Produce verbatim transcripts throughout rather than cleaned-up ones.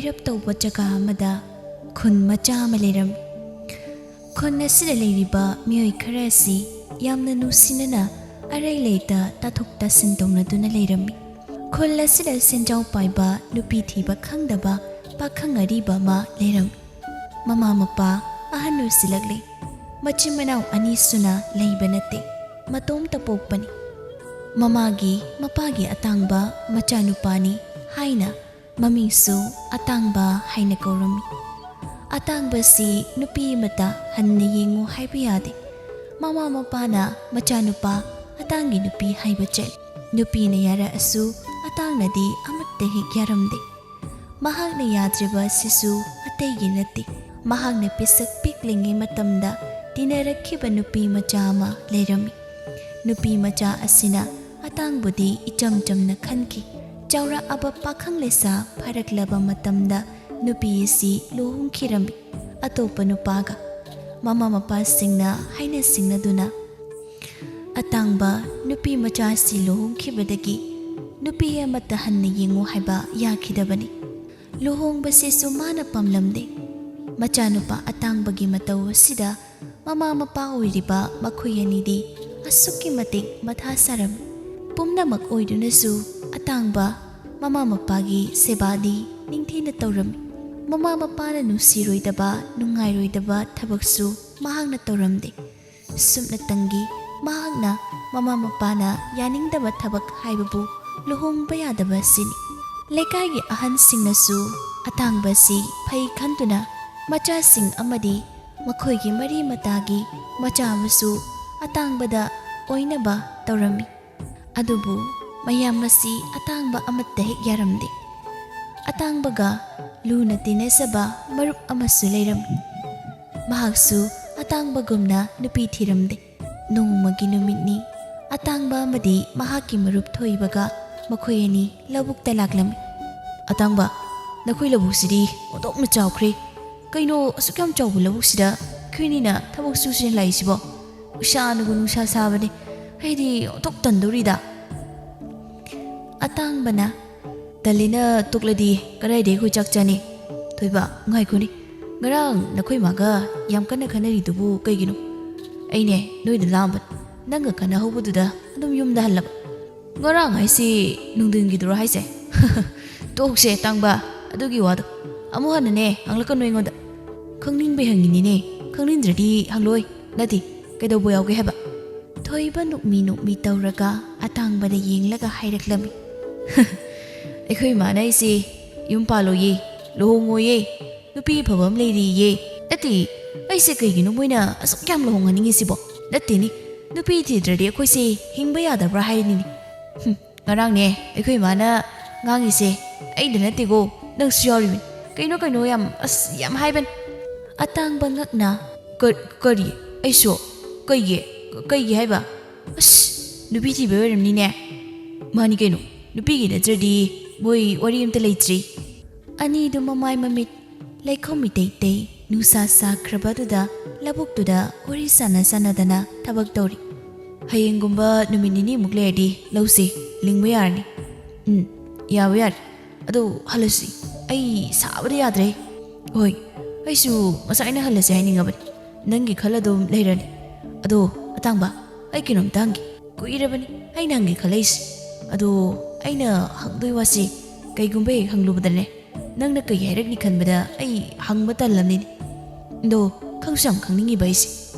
ꯏꯔꯞ ꯇꯧꯕ ꯖꯒꯥ ꯑꯃꯗ ꯈꯨꯟ ꯃꯆꯥ ꯑꯃ ꯂꯩꯔꯝꯃꯤ꯫ ꯈꯨꯟ ꯑꯁꯤꯗ ꯂꯩꯔꯤꯕ ꯃꯤꯑꯣꯏ ꯈꯔ ꯑꯁꯤ ꯌꯥꯝꯅ ꯅꯨꯡꯁꯤꯅꯅ ꯑꯔꯩ ꯂꯩꯇ ꯇꯥꯊꯣꯛ ꯇꯥꯁꯤꯟ ꯇꯧꯅꯗꯨꯅ ꯂꯩꯔꯝꯃꯤ꯫ ꯈꯨꯜ ꯑꯁꯤꯗ ꯁꯦꯟꯖꯥꯎ ꯄꯥꯏꯕ, ꯅꯨꯄꯤ ꯊꯤꯕ ꯈꯪꯗꯕ ꯄꯥꯈꯪ ꯑꯔꯤꯕ ꯑꯃ ꯂꯩꯔꯝꯃꯤ꯫ ꯃꯃꯥ ꯃꯄꯥ ꯑꯍꯟ ꯑꯣꯏꯁꯤꯜꯂꯛꯂꯦ꯫ ꯃꯆꯤꯟ ꯃꯅꯥꯎ ꯑꯅꯤ ꯁꯨꯅ ꯂꯩꯕ ꯅꯠꯇꯦ, ꯃꯇꯣꯝꯇ ꯄꯣꯛꯄꯅꯤ꯫ ꯃꯃꯥꯒꯤ ꯃꯄꯥꯒꯤ ꯑꯇꯥꯡꯕ ꯃꯆꯥꯅꯨꯄꯥꯅꯤ ꯍꯥꯏꯅ ꯃꯃꯤꯡꯁꯨ ꯑꯇꯥꯡꯕ ꯍꯥꯏꯅ ꯀꯧꯔꯝꯃꯤ꯫ ꯑꯇꯥꯡꯕꯁꯤ ꯅꯨꯄꯤ ꯑꯃꯠꯇ ꯍꯟꯅ ꯌꯦꯡꯉꯨ ꯍꯥꯏꯕ ꯌꯥꯗꯦ꯫ ꯃꯃꯥ ꯃꯄꯥꯅ ꯃꯆꯥꯅꯨꯄꯥ ꯑꯇꯥꯡꯒꯤ ꯅꯨꯄꯤ ꯍꯥꯏꯕ ꯆꯠꯂꯤ꯫ ꯅꯨꯄꯤꯅ ꯌꯥꯔꯛꯑꯁꯨ ꯑꯇꯥꯡꯅꯗꯤ ꯑꯃꯠꯇ ꯍꯦꯛ ꯌꯥꯔꯝꯗꯦ꯫ ꯃꯍꯥꯛꯅ ꯌꯥꯗ꯭ꯔꯤꯕ ꯑꯁꯤꯁꯨ ꯑꯇꯩꯒꯤ ꯅꯠꯇꯦ꯫ ꯃꯍꯥꯛꯅ ꯄꯤꯁꯛ ꯄꯤꯛꯂꯤꯉꯩ ꯃꯇꯝꯗ ꯇꯤꯟꯅꯔꯛꯈꯤꯕ ꯅꯨꯄꯤ ꯃꯆꯥ ꯑꯃ ꯂꯩꯔꯝꯃꯤ꯫ ꯅꯨꯄꯤ ꯃꯆꯥ ꯑꯁꯤꯅ ꯑꯇꯥꯡꯕꯗꯤ ꯏꯆꯝ ꯆꯝꯅ ꯈꯟꯈꯤ꯫ ꯆꯥꯎꯔꯛꯑꯕ ꯄꯥꯈꯪ ꯂꯩꯁꯥ ꯐꯥꯔꯛꯂꯕ ꯃꯇꯝꯗ ꯅꯨꯄꯤ ꯑꯁꯤ ꯂꯨꯍꯣꯡꯈꯤꯔꯝꯃꯤ ꯑꯇꯣꯞꯄ ꯅꯨꯄꯥꯒ꯫ ꯃꯃꯥ ꯃꯄꯥꯁꯤꯡꯅ ꯍꯥꯏꯅ ꯁꯤꯡꯅꯗꯨꯅ ꯑꯇꯥꯡꯕ ꯅꯨꯄꯤ ꯃꯆꯥ ꯑꯁꯤ ꯂꯨꯍꯣꯡꯈꯤꯕꯗꯒꯤ ꯅꯨꯄꯤ ꯑꯃꯠꯇ ꯍꯟꯅ ꯌꯦꯡꯉꯨ ꯍꯥꯏꯕ ꯌꯥꯈꯤꯗꯕꯅꯤ꯫ ꯂꯨꯍꯣꯡꯕꯁꯤꯁꯨ ꯃꯥꯅ ꯄꯥꯝꯂꯝꯗꯦ꯫ ꯃꯆꯥꯅꯨꯄꯥ ꯑꯇꯥꯡꯕꯒꯤ ꯃꯇꯧ ꯑꯁꯤꯗ ꯃꯃꯥ ꯃꯄꯥ ꯑꯣꯏꯔꯤꯕ ꯃꯈꯣꯏ ꯑꯅꯤꯗꯤ ꯑꯁꯨꯛꯀꯤ ꯃꯇꯤꯛ ꯃꯊꯥ ꯁꯥꯔꯝꯃꯤ꯫ ꯄꯨꯝꯅꯃꯛ ꯑꯣꯏꯗꯨꯅꯁꯨ ꯑꯇꯥꯡꯕ ꯃꯃꯥ ꯃꯄꯥꯒꯤ ꯁꯦꯕꯥꯗꯤ ꯅꯤꯡꯊꯤꯅ ꯇꯧꯔꯝꯃꯤ꯫ ꯃꯃꯥ ꯃꯄꯥꯅ ꯅꯨꯡꯁꯤꯔꯣꯏꯗꯕ, ꯅꯨꯡꯉꯥꯏꯔꯣꯏꯗꯕ ꯊꯕꯛꯁꯨ ꯃꯍꯥꯛꯅ ꯇꯧꯔꯝꯗꯦ꯫ ꯁꯨꯞꯅꯇꯪꯒꯤ ꯃꯍꯥꯛꯅ ꯃꯃꯥ ꯃꯄꯥꯅ ꯌꯥꯅꯤꯡꯗꯕ ꯊꯕꯛ ꯍꯥꯏꯕꯕꯨ ꯂꯨꯍꯣꯡꯕ ꯌꯥꯗꯕ ꯑꯁꯤꯅꯤ꯫ ꯂꯩꯀꯥꯏꯒꯤ ꯑꯍꯟꯁꯤꯡꯅꯁꯨ ꯑꯇꯥꯡꯕ ꯑꯁꯤ ꯐꯩ ꯈꯟꯗꯨꯅ ꯃꯆꯥꯁꯤꯡ ꯑꯃꯗꯤ ꯃꯈꯣꯏꯒꯤ ꯃꯔꯤ ꯃꯇꯥꯒꯤ ꯃꯆꯥ ꯑꯃꯁꯨ ꯑꯇꯥꯡꯕꯗ ꯑꯣꯏꯅꯕ ꯇꯧꯔꯝꯃꯤ꯫ ꯑꯗꯨꯕꯨ ꯃꯌꯥꯝ ꯑꯁꯤ ꯑꯇꯥꯡꯕ ꯑꯃꯠꯇ ꯍꯦꯛ ꯌꯥꯔꯝꯗꯦ꯫ ꯑꯇꯥꯡꯕꯒ ꯂꯨꯅ ꯇꯤꯟꯅꯖꯕ ꯃꯔꯨꯞ ꯑꯃꯁꯨ ꯂꯩꯔꯝꯃꯤ꯫ ꯃꯍꯥꯛꯁꯨ ꯑꯇꯥꯡꯕꯒꯨꯝꯅ ꯅꯨꯄꯤ ꯊꯤꯔꯝꯗꯦ꯫ ꯅꯣꯡꯃꯒꯤ ꯅꯨꯃꯤꯠꯅꯤ꯫ ꯑꯇꯥꯡꯕ ꯑꯃꯗꯤ ꯃꯍꯥꯛꯀꯤ ꯃꯔꯨꯞ ꯊꯣꯏꯕꯒ ꯃꯈꯣꯏ ꯑꯅꯤ ꯂꯧꯕꯨꯛꯇ ꯂꯥꯛꯂꯝꯃꯤ꯫ "ꯑꯇꯥꯡꯕ, ꯅꯈꯣꯏ ꯂꯧꯕꯨꯛꯁꯤꯗꯤ ꯑꯣꯟꯊꯣꯛꯅ ꯆꯥꯎꯈ꯭ꯔꯦ꯫ ꯀꯩꯅꯣ, ꯑꯁꯨꯛ ꯌꯥꯝ ꯆꯥꯎꯕ ꯂꯧꯕꯨꯛꯁꯤꯗ ꯑꯩꯈꯣꯏ ꯑꯅꯤꯅ ꯊꯕꯛ ꯁꯨꯁꯤꯅ ꯂꯥꯛꯏꯁꯤꯕꯣ? ꯈꯨꯁꯥꯅꯒ ꯅꯨꯡꯁꯥ ꯁꯥꯕꯅꯦ꯫ ꯑꯩꯗꯤ ꯑꯣꯟꯊꯣꯛ ꯇꯟꯗꯧꯔꯤꯗ꯫" ꯑꯇꯥꯡꯕꯅ ꯇꯜꯂꯤꯅ ꯇꯣꯛꯂꯗꯤ ꯀꯗꯥꯏꯗꯩ ꯑꯩꯈꯣꯏ ꯆꯥꯛ ꯆꯥꯅꯤ? ꯊꯣꯏꯕ, ꯉꯥꯏꯈꯣꯅꯦ, ꯉꯔꯥꯡ ꯅꯈꯣꯏ ꯃꯥꯒ ꯌꯥꯝ ꯀꯟꯅ ꯈꯟꯅꯔꯤꯗꯨꯕꯨ ꯀꯩꯒꯤꯅꯣ? ꯑꯩꯅꯦ ꯅꯣꯏꯗ ꯂꯥꯛꯑꯝꯕꯅꯤ, ꯅꯪꯒ ꯈꯟꯅꯍꯧꯕꯗꯨꯗ ꯑꯗꯨꯝ ꯌꯨꯝꯗ ꯍꯜꯂꯕ꯫ ꯉꯔꯥꯡ ꯍꯥꯏꯁꯤ ꯅꯨꯡꯊꯤꯟꯒꯤꯗꯨꯔꯣ ꯍꯥꯏꯁꯦ? ꯇꯣꯛꯁꯦ ꯇꯥꯡꯕ, ꯑꯗꯨꯒꯤ ꯋꯥꯗꯣ ꯑꯃꯨꯛ ꯍꯟꯅꯅꯦ ꯍꯪꯂꯛꯀꯅꯨ ꯑꯩꯉꯣꯟꯗ꯫ ꯈꯪꯅꯤꯡꯕꯩ ꯍꯪꯉꯤꯅꯤꯅꯦ, ꯈꯪꯅꯤꯡꯗ꯭ꯔꯗꯤ ꯍꯪꯂꯣꯏ꯫ ꯅꯠꯇꯦ, ꯀꯩꯗꯧꯕ ꯌꯥꯎꯒꯦ ꯍꯥꯏꯕ? ꯊꯣꯏꯕ ꯅꯣꯛꯃꯤ ꯅꯣꯛꯃꯤ ꯇꯧꯔꯒ ꯑꯇꯥꯡꯕꯗ ꯌꯦꯡꯂꯒ ꯍꯥꯏꯔꯛꯂꯝꯃꯤ꯫ ꯑꯩꯈꯣꯏ ꯏꯃꯥꯅ ꯑꯩꯁꯦ ꯌꯨꯝ ꯄꯥꯜꯂꯣꯏꯌꯦ, ꯂꯨꯍꯣꯡꯉꯣꯏꯌꯦ, ꯅꯨꯄꯤ ꯑꯐꯕ ꯑꯃ ꯂꯩꯔꯤꯌꯦ꯫ ꯅꯠꯇꯦ, ꯑꯩꯁꯦ ꯀꯩꯒꯤꯅꯣ ꯃꯣꯏꯅ ꯑꯁꯨꯛ ꯌꯥꯝ ꯂꯨꯍꯣꯡꯍꯟꯅꯤꯡꯉꯤꯁꯤꯕꯣ? ꯅꯠꯇꯦꯅꯦ, ꯅꯨꯄꯤ ꯊꯤꯗ꯭ꯔꯗꯤ ꯑꯩꯈꯣꯏꯁꯦ ꯍꯤꯡꯕ ꯌꯥꯗꯕ꯭ꯔꯥ ꯍꯥꯏꯔꯤꯅꯤꯅꯦ꯫ ꯍꯨꯝ, ꯉꯔꯥꯡꯅꯦ ꯑꯩꯈꯣꯏ ꯏꯃꯥꯅ ꯉꯥꯡꯉꯤꯁꯦ ꯑꯩꯗ ꯅꯠꯇꯦꯀꯣ, ꯅꯪꯁꯨ ꯌꯥꯎꯔꯤꯕꯅꯤ꯫ ꯀꯩꯅꯣ ꯀꯩꯅꯣ ꯌꯥꯝ, ꯑꯁ, ꯌꯥꯝ ꯍꯥꯏꯕꯅꯤ꯫ ꯑꯇꯥꯡꯕ ꯉꯛꯅ, "ꯀ-, ꯀꯔꯤ? ꯑꯩꯁꯨ? ꯀꯩꯒꯤ? ꯀꯩꯒꯤ ꯍꯥꯏꯕ? ꯑꯁ, ꯅꯨꯄꯤ ꯊꯤꯕ ꯑꯣꯏꯔꯝꯅꯤꯅꯦ꯫ ꯃꯥꯅꯤ ꯀꯩꯅꯣ, ꯅꯨꯄꯤꯒꯤ ꯅꯠꯇ꯭ꯔꯗꯤ ꯃꯣꯏ ꯋꯥꯔꯤ ꯑꯝꯇ ꯂꯩꯇ꯭ꯔꯤ꯫" ꯑꯅꯤꯗꯨ ꯃꯃꯥꯏ ꯃꯃꯤꯠ ꯂꯩꯈꯣꯝ ꯏꯇꯩ ꯇꯩ ꯅꯨꯡꯁꯥ ꯁꯥꯈ꯭ꯔꯕꯗꯨꯗ ꯂꯧꯕꯨꯛꯇꯨꯗ ꯋꯥꯔꯤ ꯁꯥꯟꯅ ꯁꯥꯟꯅꯗꯅ ꯊꯕꯛ ꯇꯧꯔꯤ꯫ "ꯍꯌꯦꯡꯒꯨꯝꯕ ꯅꯨꯃꯤꯠ ꯅꯤꯅꯤꯃꯨꯛ ꯂꯩꯔꯗꯤ ꯂꯧꯁꯦ ꯂꯤꯡꯕ ꯌꯥꯔꯅꯤ꯫" "ꯎꯝ, ꯌꯥꯕ ꯌꯥꯔꯦ꯫ ꯑꯗꯣ ꯍꯜꯂꯁꯤ꯫ ꯑꯩ ꯁꯥꯕꯗ ꯌꯥꯗ꯭ꯔꯦ꯫" "ꯍꯣꯏ, ꯑꯩꯁꯨ ꯉꯁꯥꯏꯅ ꯍꯜꯂꯁꯦ ꯍꯥꯏꯅꯤꯡꯉꯕꯅꯤ꯫ ꯅꯪꯒꯤ ꯈꯜ ꯑꯗꯨꯝ ꯂꯩꯔꯅꯤ꯫ ꯑꯗꯣ ꯑꯇꯥꯡꯕ, ꯑꯩ ꯀꯩꯅꯣꯝꯇ ꯍꯪꯒꯦ꯫ ꯀꯨꯏꯔꯕꯅꯤ ꯑꯩꯅ ꯍꯪꯒꯦ ꯈꯜꯂꯛꯏꯁꯦ꯫ ꯑꯗꯣ ꯑꯩꯅ ꯍꯪꯗꯣꯏ ꯋꯥꯁꯦ ꯀꯩꯒꯨꯝꯕ ꯍꯦꯛ ꯍꯪꯂꯨꯕꯗꯅꯦ, ꯅꯪꯅ ꯀꯩ ꯍꯥꯏꯔꯛꯅꯤ ꯈꯟꯕꯗ ꯑꯩ ꯍꯪꯕ ꯇꯜꯂꯝꯅꯤꯅꯦ꯫ ꯑꯗꯣ ꯈꯪꯁꯨ ꯌꯥꯝ ꯈꯪꯅꯤꯡꯉꯤꯕ ꯑꯩꯁꯦ꯫"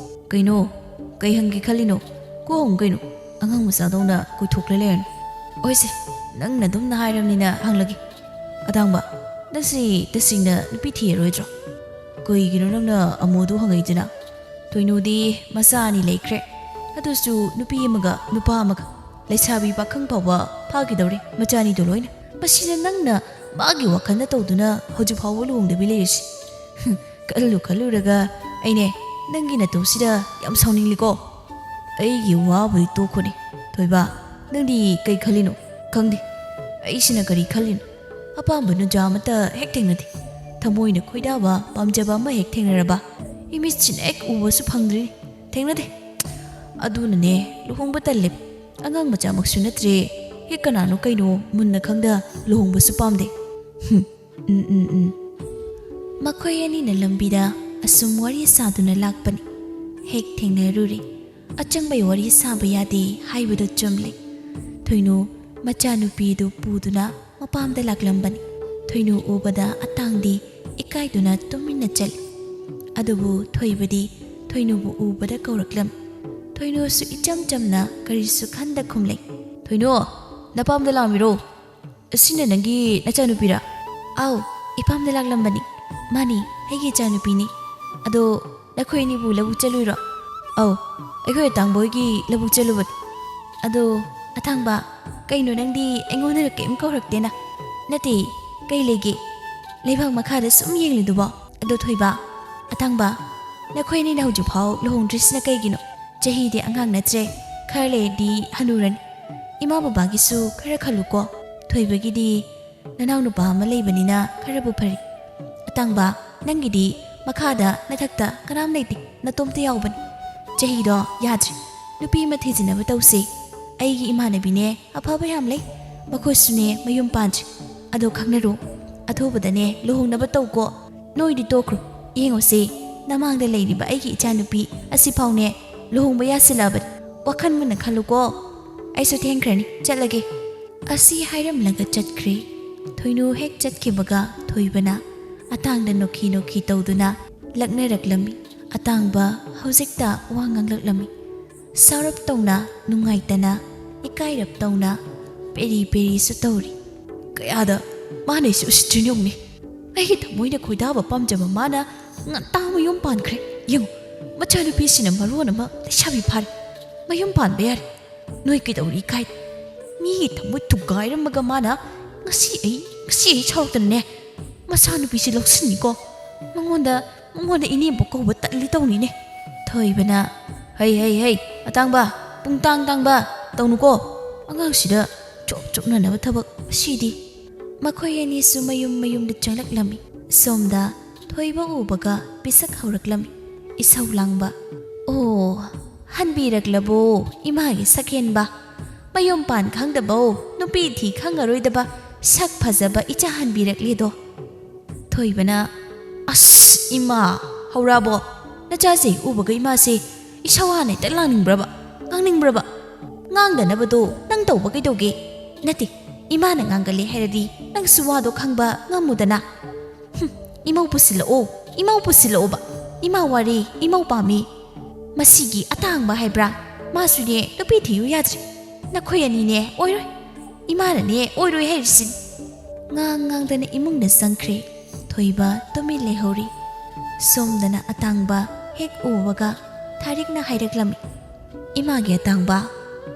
"ꯀꯩꯅꯣ? ꯀꯩ ꯍꯪꯒꯦ ꯈꯜꯂꯤꯅꯣ? ꯀꯣꯛ ꯍꯪꯉꯨ ꯀꯩꯅꯣ꯫ ꯑꯉꯥꯡ ꯃꯆꯥꯗꯧꯅ ꯀꯣꯏꯊꯣꯛꯂ ꯂꯩꯔꯅꯨ꯫" "ꯍꯣꯏꯁꯦ, ꯅꯪꯅ ꯑꯗꯨꯝꯅ ꯍꯥꯏꯔꯕꯅꯤꯅ ꯍꯪꯂꯒꯦ꯫ ꯑꯇꯥꯡꯕ, ꯅꯪꯁꯤ ꯇꯁꯦꯡꯅ ꯅꯨꯄꯤ ꯊꯤꯔꯔꯣꯏꯗ꯭ꯔꯣ? ꯀꯩꯒꯤꯅꯣ ꯅꯪꯅ ꯑꯃꯨꯗꯨ ꯍꯪꯉꯛꯏꯗꯨꯅ? ꯊꯣꯏꯅꯨꯗꯤ ꯃꯆꯥ ꯑꯅꯤ ꯂꯩꯈ꯭ꯔꯦ꯫ ꯑꯗꯨꯁꯨ ꯅꯨꯄꯤ ꯑꯃꯒ ꯅꯨꯄꯥ ꯑꯃꯒ꯫ ꯂꯩꯁꯥꯕꯤ ꯄꯥꯈꯪ ꯐꯥꯎꯕ ꯐꯥꯈꯤꯗꯧꯔꯦ ꯃꯆꯥꯅꯤꯗꯣ ꯂꯣꯏꯅ꯫ ꯃꯁꯤꯗ ꯅꯪꯅ ꯃꯥꯒꯤ ꯋꯥꯈꯜꯗ ꯇꯧꯗꯨꯅ ꯍꯧꯖꯤꯛ ꯐꯥꯎꯕ ꯂꯨꯍꯣꯡꯗꯕꯤ ꯂꯩꯔꯤꯁꯤ꯫" "ꯍꯨꯝ, ꯈꯜꯂꯨ ꯈꯜꯂꯨꯔꯒ ꯑꯩꯅꯦ ꯅꯪꯒꯤ ꯅꯇꯧꯁꯤꯗ ꯌꯥꯝ ꯁꯥꯎꯅꯤꯡꯂꯤꯀꯣ꯫" "ꯑꯩꯒꯤ ꯋꯥꯕꯨꯗꯤ ꯇꯣꯛꯈꯣꯅꯦ꯫ ꯊꯣꯏꯕ, ꯅꯪꯗꯤ ꯀꯩ ꯈꯜꯂꯤꯅꯣ?" "ꯈꯪꯗꯦ ꯑꯩꯁꯤꯅ ꯀꯔꯤ ꯈꯜꯂꯤꯅꯣ꯫ ꯑꯄꯥꯝꯕ ꯅꯨꯄꯥ ꯑꯃꯠꯇ ꯍꯦꯛ ꯊꯦꯡꯅꯗꯦ꯫ ꯊꯃꯣꯏꯅ ꯈꯣꯏꯗꯥꯕ ꯄꯥꯝꯖꯕ ꯑꯃ ꯍꯦꯛ ꯊꯦꯡꯅꯔꯕ ꯏꯃꯤꯠꯁꯤꯅ ꯍꯦꯛ ꯎꯕꯁꯨ ꯐꯪꯗ꯭ꯔꯤ꯫ ꯊꯦꯡꯅꯗꯦ꯫ ꯑꯗꯨꯅꯅꯦ ꯂꯨꯍꯣꯡꯕ ꯇꯜꯂꯦ꯫ ꯑꯉꯥꯡ ꯃꯆꯥꯃꯛꯁꯨ ꯅꯠꯇ꯭ꯔꯦ꯫ ꯑꯩ ꯀꯅꯥꯅꯣ ꯀꯩꯅꯣ ꯃꯨꯟꯅ ꯈꯪꯗ ꯂꯨꯍꯣꯡꯕꯁꯨ ꯄꯥꯝꯗꯦ꯫ ꯍꯨꯝ, ꯎꯝ, ꯎꯝ, ꯎꯝ꯫ ꯃꯈꯣꯏ ꯑꯅꯤꯅ ꯂꯝꯕꯤꯗ ꯑꯁꯨꯝ ꯋꯥꯔꯤ ꯁꯥꯗꯨꯅ ꯂꯥꯛꯄꯅꯤ꯫ ꯍꯦꯛ ꯊꯦꯡꯅꯔꯨꯔꯦ꯫ ꯑꯆꯪꯕꯩ ꯋꯥꯔꯤ ꯁꯥꯕ ꯌꯥꯗꯦ ꯍꯥꯏꯕꯗꯨ ꯆꯨꯝꯂꯦ꯫ ꯊꯣꯏꯅꯨ ꯃꯆꯥꯅꯨꯄꯤꯗꯨ ꯄꯨꯗꯨꯅ ꯃꯄꯥꯝꯗ ꯂꯥꯛꯂꯝꯕꯅꯤ꯫ ꯊꯣꯏꯅꯨ ꯎꯕꯗ ꯑꯇꯥꯡꯗꯤ ꯏꯀꯥꯏꯗꯨꯅ ꯇꯨꯃꯤꯟꯅ ꯆꯠꯂꯤ꯫ ꯑꯗꯨꯕꯨ ꯊꯣꯏꯕꯗꯤ ꯊꯣꯏꯅꯨꯕꯨ ꯎꯕꯗ ꯀꯧꯔꯛꯂꯝꯃꯤ꯫ ꯊꯣꯏꯅꯨꯁꯨ ꯏꯆꯝ ꯆꯝꯅ ꯀꯔꯤꯁꯨ ꯈꯟꯗ ꯈꯨꯝꯂꯦ꯫ "ꯊꯣꯏꯅꯨ, ꯅꯄꯥꯝꯗ ꯂꯥꯛꯂꯝꯃꯤꯔꯣ? ꯑꯁꯤꯅ ꯅꯪꯒꯤ ꯅꯆꯥꯅꯨꯄꯤꯔꯥ?" "ꯑꯥꯎ, ꯏꯄꯥꯝꯗ ꯂꯥꯛꯂꯝꯕꯅꯤ꯫ ꯃꯥꯅꯤ, ꯑꯩꯒꯤ ꯏꯆꯥꯅꯨꯄꯤꯅꯤ꯫ ꯑꯗꯣ ꯅꯈꯣꯏ ꯑꯅꯤꯕꯨ ꯂꯧꯕꯨꯛ ꯆꯠꯂꯨꯏꯔꯣ?" "ꯑꯧ, ꯑꯩꯈꯣꯏ ꯑꯇꯥꯡꯕ ꯍꯣꯏꯒꯤ ꯂꯧꯕꯨꯛ ꯆꯠꯂꯨꯕꯅꯤ꯫" "ꯑꯗꯣ ꯑꯇꯥꯡꯕ, ꯀꯩꯅꯣ ꯅꯪꯗꯤ ꯑꯩꯉꯣꯟꯗꯒ ꯀꯩꯝ ꯀꯧꯔꯛꯇꯦꯅ?" "ꯅꯠꯇꯦ, ꯀꯩ ꯂꯩꯒꯦ? ꯂꯩꯕꯥꯛ ꯃꯈꯥꯗ ꯁꯨꯝ ꯌꯦꯡꯂꯤꯗꯨꯕꯣ?" "ꯑꯗꯣ ꯊꯣꯏꯕ, ꯑꯇꯥꯡꯕ, ꯅꯈꯣꯏ ꯑꯅꯤꯅ ꯍꯧꯖꯤꯛꯐꯥꯎ ꯂꯨꯍꯣꯡꯗ꯭ꯔꯤꯁꯤꯅ ꯀꯩꯒꯤꯅꯣ? ꯆꯍꯤꯗꯤ ꯑꯉꯥꯡ ꯅꯠꯇ꯭ꯔꯦ, ꯈꯔ ꯂꯩꯔꯗꯤ ꯍꯅꯨꯔꯅꯤ꯫ ꯏꯃꯥ ꯕꯕꯥꯒꯤꯁꯨ ꯈꯔ ꯈꯜꯂꯨꯀꯣ꯫ ꯊꯣꯏꯕꯒꯤꯗꯤ ꯅꯅꯥꯎ ꯅꯨꯄꯥ ꯑꯃ ꯂꯩꯕꯅꯤꯅ ꯈꯔꯕꯨ ꯐꯔꯤ꯫ ꯑꯇꯥꯡꯕ, ꯅꯪꯒꯤꯗꯤ ꯃꯈꯥꯗ ꯅꯊꯛꯇ ꯀꯅꯥꯝ ꯂꯩꯇꯦ, ꯅꯇꯣꯝꯇ ꯌꯥꯎꯕꯅꯤ꯫ ꯆꯍꯤꯗꯣ ꯌꯥꯗ꯭ꯔꯤ꯫ ꯅꯨꯄꯤ ꯑꯃ ꯊꯤꯖꯤꯟꯅꯕ ꯇꯧꯁꯦ꯫ ꯑꯩꯒꯤ ꯏꯃꯥꯟꯅꯕꯤꯅꯦ ꯑꯐꯕ ꯌꯥꯝ ꯂꯩ꯫ ꯃꯈꯣꯏꯁꯨꯅꯦ ꯃꯌꯨꯝ ꯄꯥꯟꯗ꯭ꯔꯤ꯫ ꯑꯗꯣ ꯈꯪꯅꯔꯣ꯫ ꯑꯊꯨꯕꯗꯅꯦ ꯂꯨꯍꯣꯡꯅꯕ ꯇꯧꯀꯣ꯫ ꯅꯣꯏꯗꯤ ꯇꯣꯛꯈ꯭ꯔꯣ꯫ ꯌꯦꯡꯉꯨꯁꯦ, ꯅꯃꯥꯡꯗ ꯂꯩꯔꯤꯕ ꯑꯩꯒꯤ ꯏꯆꯥꯅꯨꯄꯤ ꯑꯁꯤꯐꯥꯎꯅꯦ ꯂꯨꯍꯣꯡꯕ ꯌꯥꯁꯤꯜꯂꯛꯑꯕꯅꯤ꯫ ꯋꯥꯈꯜ ꯃꯨꯟꯅ ꯈꯜꯂꯨꯀꯣ꯫ ꯑꯩꯁꯨ ꯊꯦꯡꯈ꯭ꯔꯅꯤ, ꯆꯠꯂꯒꯦ꯫" ꯑꯁꯤ ꯍꯥꯏꯔꯝꯂꯒ ꯆꯠꯈ꯭ꯔꯦ꯫ ꯊꯣꯏꯅꯨ ꯍꯦꯛ ꯆꯠꯈꯤꯕꯒ ꯊꯣꯏꯕꯅ ꯑꯇꯥꯡꯗ ꯅꯣꯛꯈꯤ ꯅꯣꯛꯈꯤ ꯇꯧꯗꯨꯅ ꯂꯛꯅꯔꯛꯂꯝꯃꯤ꯫ ꯑꯇꯥꯡꯕ ꯍꯧꯖꯤꯛꯇ ꯋꯥ ꯉꯥꯡꯂꯛꯂꯝꯃꯤ꯫ ꯁꯥꯎꯔꯞ ꯇꯧꯅ, ꯅꯨꯡꯉꯥꯏꯇꯅ, ꯏꯀꯥꯏꯔꯞ ꯇꯧꯅ ꯄꯦꯔꯤ ꯄꯦꯔꯤꯁꯨ ꯇꯧꯔꯤ꯫ "ꯀꯌꯥꯗ ꯃꯥꯅ ꯑꯩꯁꯦ ꯎꯁꯤꯠꯇ꯭ꯔꯤꯅꯣ ꯌꯦꯡꯉꯨꯅꯦ꯫ ꯑꯩꯒꯤ ꯊꯃꯣꯏꯅ ꯈꯣꯏꯗꯥꯕ ꯄꯥꯝꯖꯕ ꯃꯥꯅ ꯉꯟꯇꯥ ꯃꯌꯨꯝ ꯄꯥꯟꯈ꯭ꯔꯦ꯫ ꯌꯦꯡꯉꯨ, ꯃꯆꯥꯅꯨꯄꯤꯁꯤꯅ ꯃꯔꯣꯟ ꯑꯃ ꯂꯩꯁꯥꯕꯤ ꯐꯥꯔꯦ꯫ ꯃꯌꯨꯝ ꯄꯥꯟꯕ ꯌꯥꯔꯦ꯫ ꯅꯣꯏ ꯀꯩꯗꯧꯔꯤ ꯏꯀꯥꯏ? ꯃꯤꯒꯤ ꯊꯃꯣꯏ ꯊꯨꯒꯥꯏꯔꯝꯃꯒ ꯃꯥꯅ ꯉꯁꯤ ꯑꯩ, ꯉꯁꯤ ꯑꯩ ꯁꯥꯎꯔꯛꯇꯅꯅꯦ ꯃꯆꯥꯅꯨꯄꯤꯁꯤ ꯂꯧꯁꯤꯟꯅꯤꯀꯣ꯫ ꯃꯉꯣꯟꯗ, ꯃꯉꯣꯟꯗ ꯏꯅꯦꯕꯨ ꯀꯧꯕ ꯇꯜꯂꯤ ꯇꯧꯅꯤꯅꯦ꯫" ꯊꯣꯏꯕꯅ, "ꯍꯩ, ꯍꯩ, ꯍꯩ, ꯑꯇꯥꯡꯕ, ꯄꯨꯡꯇꯥꯡ ꯇꯥꯡꯕ ꯇꯧꯅꯨꯀꯣ꯫ ꯑꯉꯥꯡꯁꯤꯗ ꯆꯣꯞ ꯆꯣꯞꯅꯅꯕ ꯊꯕꯛ ꯑꯁꯤꯗꯤ꯫" ꯃꯈꯣꯏ ꯑꯅꯤꯁꯨ ꯃꯌꯨꯝ ꯃꯌꯨꯝꯗ ꯆꯪꯂꯛꯂꯝꯃꯤ꯫ ꯁꯣꯝꯗ ꯊꯣꯏꯕ ꯎꯕꯒ ꯄꯤꯁꯛ ꯍꯧꯔꯛꯂꯝꯃꯤ꯫ ꯏꯁꯧ ꯂꯥꯡꯕ꯫ "ꯑꯣ, ꯍꯟꯕꯤꯔꯛꯂꯕꯣ ꯏꯃꯥꯒꯤ ꯁꯛꯍꯦꯟꯕ? ꯃꯌꯨꯝ ꯄꯥꯟ ꯈꯪꯗꯕꯧ ꯅꯨꯄꯤ ꯊꯤ ꯈꯪꯉꯔꯣꯏꯗꯕ ꯁꯛ ꯐꯖꯕ ꯏꯆꯥ ꯍꯟꯕꯤꯔꯛꯂꯦꯗꯣ꯫ ꯊꯣꯏꯕꯅ, "ꯑꯁ, ꯏꯃꯥ, ꯍꯧꯔꯛꯑꯕꯣ? ꯅꯆꯥꯁꯦ ꯎꯕꯒ ꯏꯃꯥꯁꯦ ꯏꯁꯧ ꯍꯥꯟꯅ ꯍꯦꯛꯇ ꯂꯥꯡꯅꯤꯡꯕ꯭ꯔꯕ? ꯉꯥꯡꯅꯤꯡꯕ꯭ꯔꯕ? ꯉꯥꯡꯗꯅꯕꯗꯣ ꯅꯪ ꯇꯧꯕ ꯀꯩꯗꯧꯒꯦ? ꯅꯠꯇꯦ, ꯏꯃꯥꯅ ꯉꯥꯡꯒꯜꯂꯦ ꯍꯥꯏꯔꯗꯤ ꯅꯪꯁꯨ ꯋꯥꯗꯣ ꯈꯪꯕ ꯉꯝꯃꯨꯗꯅ꯫ ꯍꯨꯝ, ꯏꯃꯧ ꯄꯨꯁꯤꯜꯂꯛꯑꯣ, ꯏꯃꯧ ꯄꯨꯁꯤꯜꯂꯛꯑꯣꯕ꯫ ꯏꯃꯥ ꯋꯥꯔꯤ, ꯏꯃꯧ ꯄꯥꯝꯃꯤ꯫ ꯃꯁꯤꯒꯤ ꯑꯇꯥꯡꯕ ꯍꯥꯏꯕ꯭ꯔꯥ? ꯃꯥꯁꯨꯅꯦ ꯅꯨꯄꯤ ꯊꯤꯌꯨ ꯌꯥꯗ꯭ꯔꯦ꯫ ꯅꯈꯣꯏ ꯑꯅꯤꯅꯦ ꯑꯣꯏꯔꯣꯏ꯫ ꯏꯃꯥꯅꯅꯦ ꯑꯣꯏꯔꯣꯏ ꯍꯥꯏꯔꯤꯁꯤꯅꯤ꯫" ꯉꯥꯡ ꯉꯥꯡꯗꯅ ꯏꯃꯨꯡꯗ ꯆꯪꯈ꯭ꯔꯦ꯫ ꯊꯣꯏꯕ ꯇꯨꯃꯤꯟ ꯂꯩꯍꯧꯔꯤ꯫ ꯁꯣꯝꯗꯅ ꯑꯇꯥꯡꯕ ꯍꯦꯛ ꯎꯕꯒ ꯊꯥꯔꯤꯛꯅ ꯍꯥꯏꯔꯛꯂꯝꯃꯤ, "ꯏꯃꯥꯒꯤ ꯑꯇꯥꯡꯕ,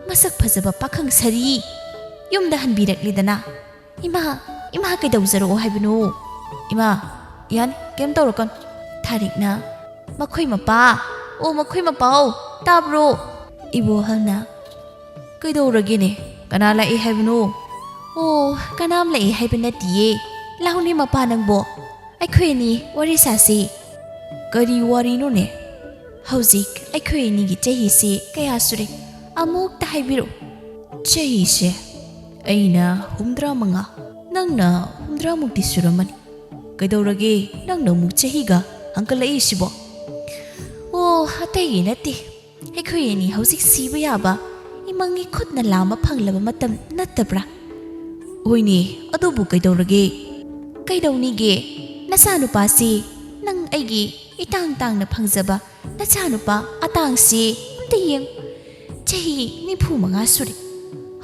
ꯃꯁꯛ ꯐꯖꯕ ꯄꯥꯈꯪ ꯁꯥꯔꯤ ꯌꯨꯝꯗ ꯍꯟꯕꯤꯔꯛꯂꯤꯗꯅ꯫ ꯏꯃꯥ, ꯏꯃꯥ ꯀꯩꯗꯧꯖꯔꯛꯑꯣ ꯍꯥꯏꯕꯅꯣ?" "ꯏꯃꯥ, ꯌꯥꯅꯤ, ꯀꯩꯝ ꯇꯧꯔꯛꯀꯅꯨ꯫" ꯊꯥꯔꯤꯛꯅ, "ꯃꯈꯣꯏ ꯃꯄꯥ, ꯑꯣ, ꯃꯈꯣꯏ ꯃꯄꯥ, ꯑꯣ, ꯇꯥꯕ꯭ꯔꯣ?" ꯏꯕꯣꯍꯜꯅ, "ꯀꯩꯗꯧꯔꯒꯦꯅꯦ? ꯀꯅꯥ ꯂꯥꯛꯏ ꯍꯥꯏꯕꯅꯣ?" "ꯑꯣ, ꯀꯅꯥꯝ ꯂꯥꯛꯏ ꯍꯥꯏꯕ ꯅꯠꯇꯤꯌꯦ꯫ ꯂꯥꯎꯅꯦ ꯃꯄꯥ ꯅꯪꯕꯣ, ꯑꯩꯈꯣꯏ ꯑꯅꯤ ꯋꯥꯔꯤ ꯁꯥꯁꯤ꯫" "ꯀꯔꯤ ꯋꯥꯔꯤꯅꯣꯅꯦ? ꯍꯧꯖꯤꯛ ꯑꯩꯈꯣꯏ ꯑꯅꯤꯒꯤ ꯆꯍꯤꯁꯤ ꯀꯌꯥ ꯁꯨꯔꯦ? ꯑꯃꯨꯛꯇ ꯍꯥꯏꯕꯤꯔꯛꯎ꯫" "ꯆꯍꯤꯁꯦ ꯑꯩꯅ ꯍꯨꯝꯗ꯭ꯔꯥ ꯃꯉꯥ, ꯅꯪꯅ ꯍꯨꯝꯗ꯭ꯔꯥꯃꯨꯛꯇꯤ ꯁꯨꯔꯝꯃꯅꯤ꯫ ꯀꯩꯗꯧꯔꯒꯦ ꯅꯪꯅ ꯑꯃꯨꯛ ꯆꯍꯤꯒ ꯍꯪꯒꯠꯂꯛꯏꯁꯤꯕꯣ?" "ꯑꯣ, ꯑꯇꯩꯒꯤ ꯅꯠꯇꯦ꯫ ꯑꯩꯈꯣꯏ ꯑꯅꯤ ꯍꯧꯖꯤꯛ ꯁꯤꯕ ꯌꯥꯕ ꯏꯃꯪꯒꯤ ꯈꯨꯠꯅ ꯂꯥꯝꯕ ꯐꯪꯂꯕ ꯃꯇꯝ ꯅꯠꯇꯕ꯭ꯔꯥ?" "ꯍꯣꯏꯅꯦ, ꯑꯗꯨꯕꯨ ꯀꯩꯗꯧꯔꯒꯦ?" "ꯀꯩꯗꯧꯅꯤꯒꯦ? ꯅꯆꯥꯅꯨꯄꯥꯁꯤ ꯅꯪ ꯑꯩꯒꯤ ꯏꯇꯥꯡ ꯇꯥꯡꯅ ꯐꯪꯖꯕ ꯅꯆꯥꯅꯨꯄꯥ ꯑꯇꯥꯡꯁꯤ ꯑꯝꯇ ꯌꯦꯡꯉꯨ꯫ ꯆꯍꯤ ꯅꯤꯐꯨ ꯃꯉꯥ ꯁꯨꯔꯦ꯫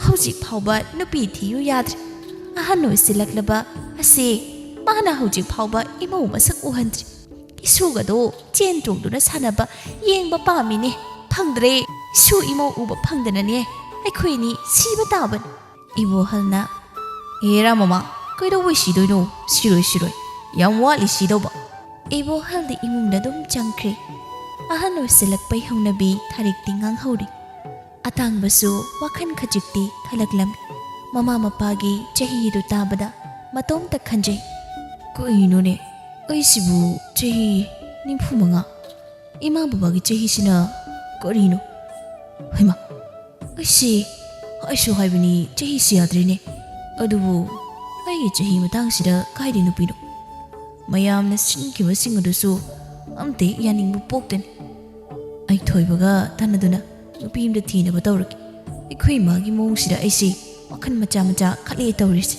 ꯍꯧꯖꯤꯛ ꯐꯥꯎꯕ ꯅꯨꯄꯤ ꯊꯤꯌꯨ ꯌꯥꯗ꯭ꯔꯤ꯫ ꯑꯍꯟ ꯑꯣꯏꯁꯤꯜꯂꯛꯂꯕ ꯑꯁꯤ ꯃꯥꯅ ꯍꯧꯖꯤꯛ ꯐꯥꯎꯕ ꯏꯃꯧ ꯃꯁꯛ ꯎꯍꯟꯗ꯭ꯔꯤ꯫ ꯏꯁꯨꯒꯗꯣ ꯆꯦꯟ ꯆꯣꯡꯗꯨꯅ ꯁꯥꯟꯅꯕ ꯌꯦꯡꯕ ꯄꯥꯝꯃꯤꯅꯦ꯫ ꯐꯪꯗ꯭ꯔꯦ꯫ ꯏꯁꯨ ꯏꯃꯧ ꯎꯕ ꯐꯪꯗꯅꯅꯦ ꯑꯩꯈꯣꯏꯅꯤ ꯁꯤꯕ ꯇꯥꯕꯅꯤ꯫" ꯏꯕꯣꯍꯜꯅ, "ꯑꯦ ꯔꯥꯃꯃ, ꯀꯩꯗꯧꯕꯩ ꯁꯤꯗꯣꯏꯅꯣ? ꯁꯤꯔꯣꯏ, ꯁꯤꯔꯣꯏ꯫ ꯌꯥꯝ ꯋꯥꯠꯂꯤ ꯁꯤꯗꯧꯕ꯫" ꯏꯕꯣꯍꯜꯗꯤ ꯏꯃꯨꯡꯗ ꯑꯗꯨꯝ ꯆꯪꯈ꯭ꯔꯦ꯫ ꯑꯍꯟ ꯑꯣꯏꯁꯤꯜꯂꯛꯄꯩ ꯍꯧꯅꯕꯤ ꯊꯥꯔꯤꯛꯇꯤ ꯉꯥꯡꯍꯧꯔꯤ꯫ ꯑꯇꯥꯡꯕꯁꯨ ꯋꯥꯈꯜ ꯈꯖꯤꯛꯇꯤ ꯈꯜꯂꯛꯂꯝꯃꯤ꯫ ꯃꯃꯥ ꯃꯄꯥꯒꯤ ꯆꯍꯤꯗꯨ ꯇꯥꯕꯗ ꯃꯇꯣꯝꯇ ꯈꯟꯖꯩ, "ꯀꯩꯅꯣꯅꯦ, ꯑꯩꯁꯤꯕꯨ ꯆꯍꯤ ꯅꯤꯐꯨ ꯃꯉꯥ? ꯏꯃꯥ ꯕꯕꯥꯒꯤ ꯆꯍꯤꯁꯤꯅ ꯀꯔꯤꯅꯣ? ꯍꯩꯃꯥ, ꯑꯩꯁꯤ ꯑꯩꯁꯨ ꯍꯥꯏꯕꯅꯤ, ꯆꯍꯤꯁꯤ ꯌꯥꯗ꯭ꯔꯤꯅꯦ꯫ ꯑꯗꯨꯕꯨ ꯑꯩꯒꯤ ꯆꯍꯤ ꯃꯇꯥꯡꯁꯤꯗ ꯀꯥꯏꯗꯩ ꯅꯨꯄꯤꯅꯣ? ꯃꯌꯥꯝꯅ ꯁꯤꯟꯈꯤꯕꯁꯤꯡ ꯑꯗꯨꯁꯨ ꯑꯝꯇ ꯍꯦꯛ ꯌꯥꯅꯤꯡꯕ ꯄꯣꯛꯇꯦꯅꯦ꯫ ꯑꯩ ꯊꯣꯏꯕꯒ ꯇꯥꯟꯅꯗꯨꯅ ꯅꯨꯄꯤ ꯑꯃꯗ ꯊꯤꯅꯕ ꯇꯧꯔꯒꯦ꯫ ꯑꯩꯈꯣꯏ ꯏꯃꯥꯒꯤ ꯃꯑꯣꯡꯁꯤꯗ ꯑꯩꯁꯦ ꯋꯥꯈꯜ ꯃꯆꯥ ꯃꯆꯥ ꯈꯜꯂꯛꯑꯦ ꯇꯧꯔꯤꯁꯦ꯫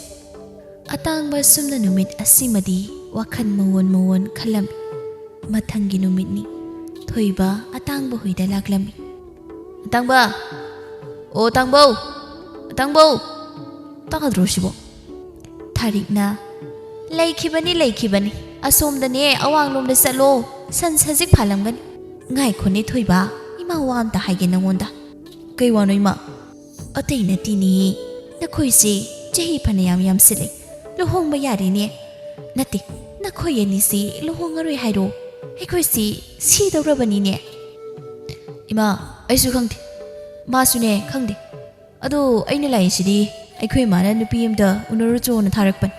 ꯑꯇꯥꯡꯕ ꯑꯁꯨꯝꯅ ꯅꯨꯃꯤꯠ ꯑꯁꯤꯃꯗꯤ ꯋꯥꯈꯜ ꯃꯑꯣꯟ ꯃꯑꯣꯟ ꯈꯜꯂꯝꯃꯤ꯫ ꯃꯊꯪꯒꯤ ꯅꯨꯃꯤꯠꯅꯤ꯫ ꯊꯣꯏꯕ ꯑꯇꯥꯡꯕ ꯍꯣꯏꯗ ꯂꯥꯛꯂꯝꯃꯤ꯫ "ꯑꯇꯥꯡꯕ! ꯑꯣ ꯑꯇꯥꯡꯕꯧ! ꯑꯇꯥꯡꯕꯧ! ꯇꯥꯗ꯭ꯔꯣ ꯁꯤꯕꯣ?" ꯊꯥꯔꯤꯛꯅ, "ꯂꯩꯈꯤꯕꯅꯤ, ꯂꯩꯈꯤꯕꯅꯤ꯫ ꯑꯁꯣꯝꯗꯅꯦ, ꯑꯋꯥꯡꯂꯣꯝꯗ ꯆꯠꯂꯣ꯫ ꯁꯟ ꯁꯖꯤꯛ ꯐꯥꯜꯂꯝꯒꯅꯤ꯫" "ꯉꯥꯏꯈꯣꯅꯦ ꯊꯣꯏꯕ, ꯏꯃꯥ ꯋꯥ ꯑꯝꯇ ꯍꯥꯏꯒꯦ ꯅꯪꯉꯣꯟꯗ꯫" "ꯀꯩ ꯋꯥꯅꯣ ꯏꯃꯥ?" "ꯑꯇꯩ ꯅꯠꯇꯦꯅꯦ, ꯅꯈꯣꯏꯁꯦ ꯆꯍꯤ ꯐꯅꯌꯥꯝ ꯌꯥꯝꯁꯤꯜꯂꯦ, ꯂꯨꯍꯣꯡꯕ ꯌꯥꯔꯦꯅꯦ꯫ ꯅꯠꯇꯦ, ꯅꯈꯣꯏ ꯑꯅꯤꯁꯤ ꯂꯨꯍꯣꯡꯉꯔꯣꯏ ꯍꯥꯏꯔꯣ? ꯑꯩꯈꯣꯏꯁꯤ ꯁꯤꯗꯧꯔꯕꯅꯤꯅꯦ꯫" "ꯏꯃꯥ, ꯑꯩꯁꯨ ꯈꯪꯗꯦ, ꯃꯥꯁꯨꯅꯦ ꯈꯪꯗꯦ꯫ ꯑꯗꯣ ꯑꯩꯅ ꯂꯥꯛꯏꯁꯤꯗꯤ ꯑꯩꯈꯣꯏ ꯏꯃꯥꯅ ꯅꯨꯄꯤ ꯑꯃꯗ ꯎꯅꯔꯨꯆꯣꯅ ꯊꯥꯔꯛꯄꯅꯤ꯫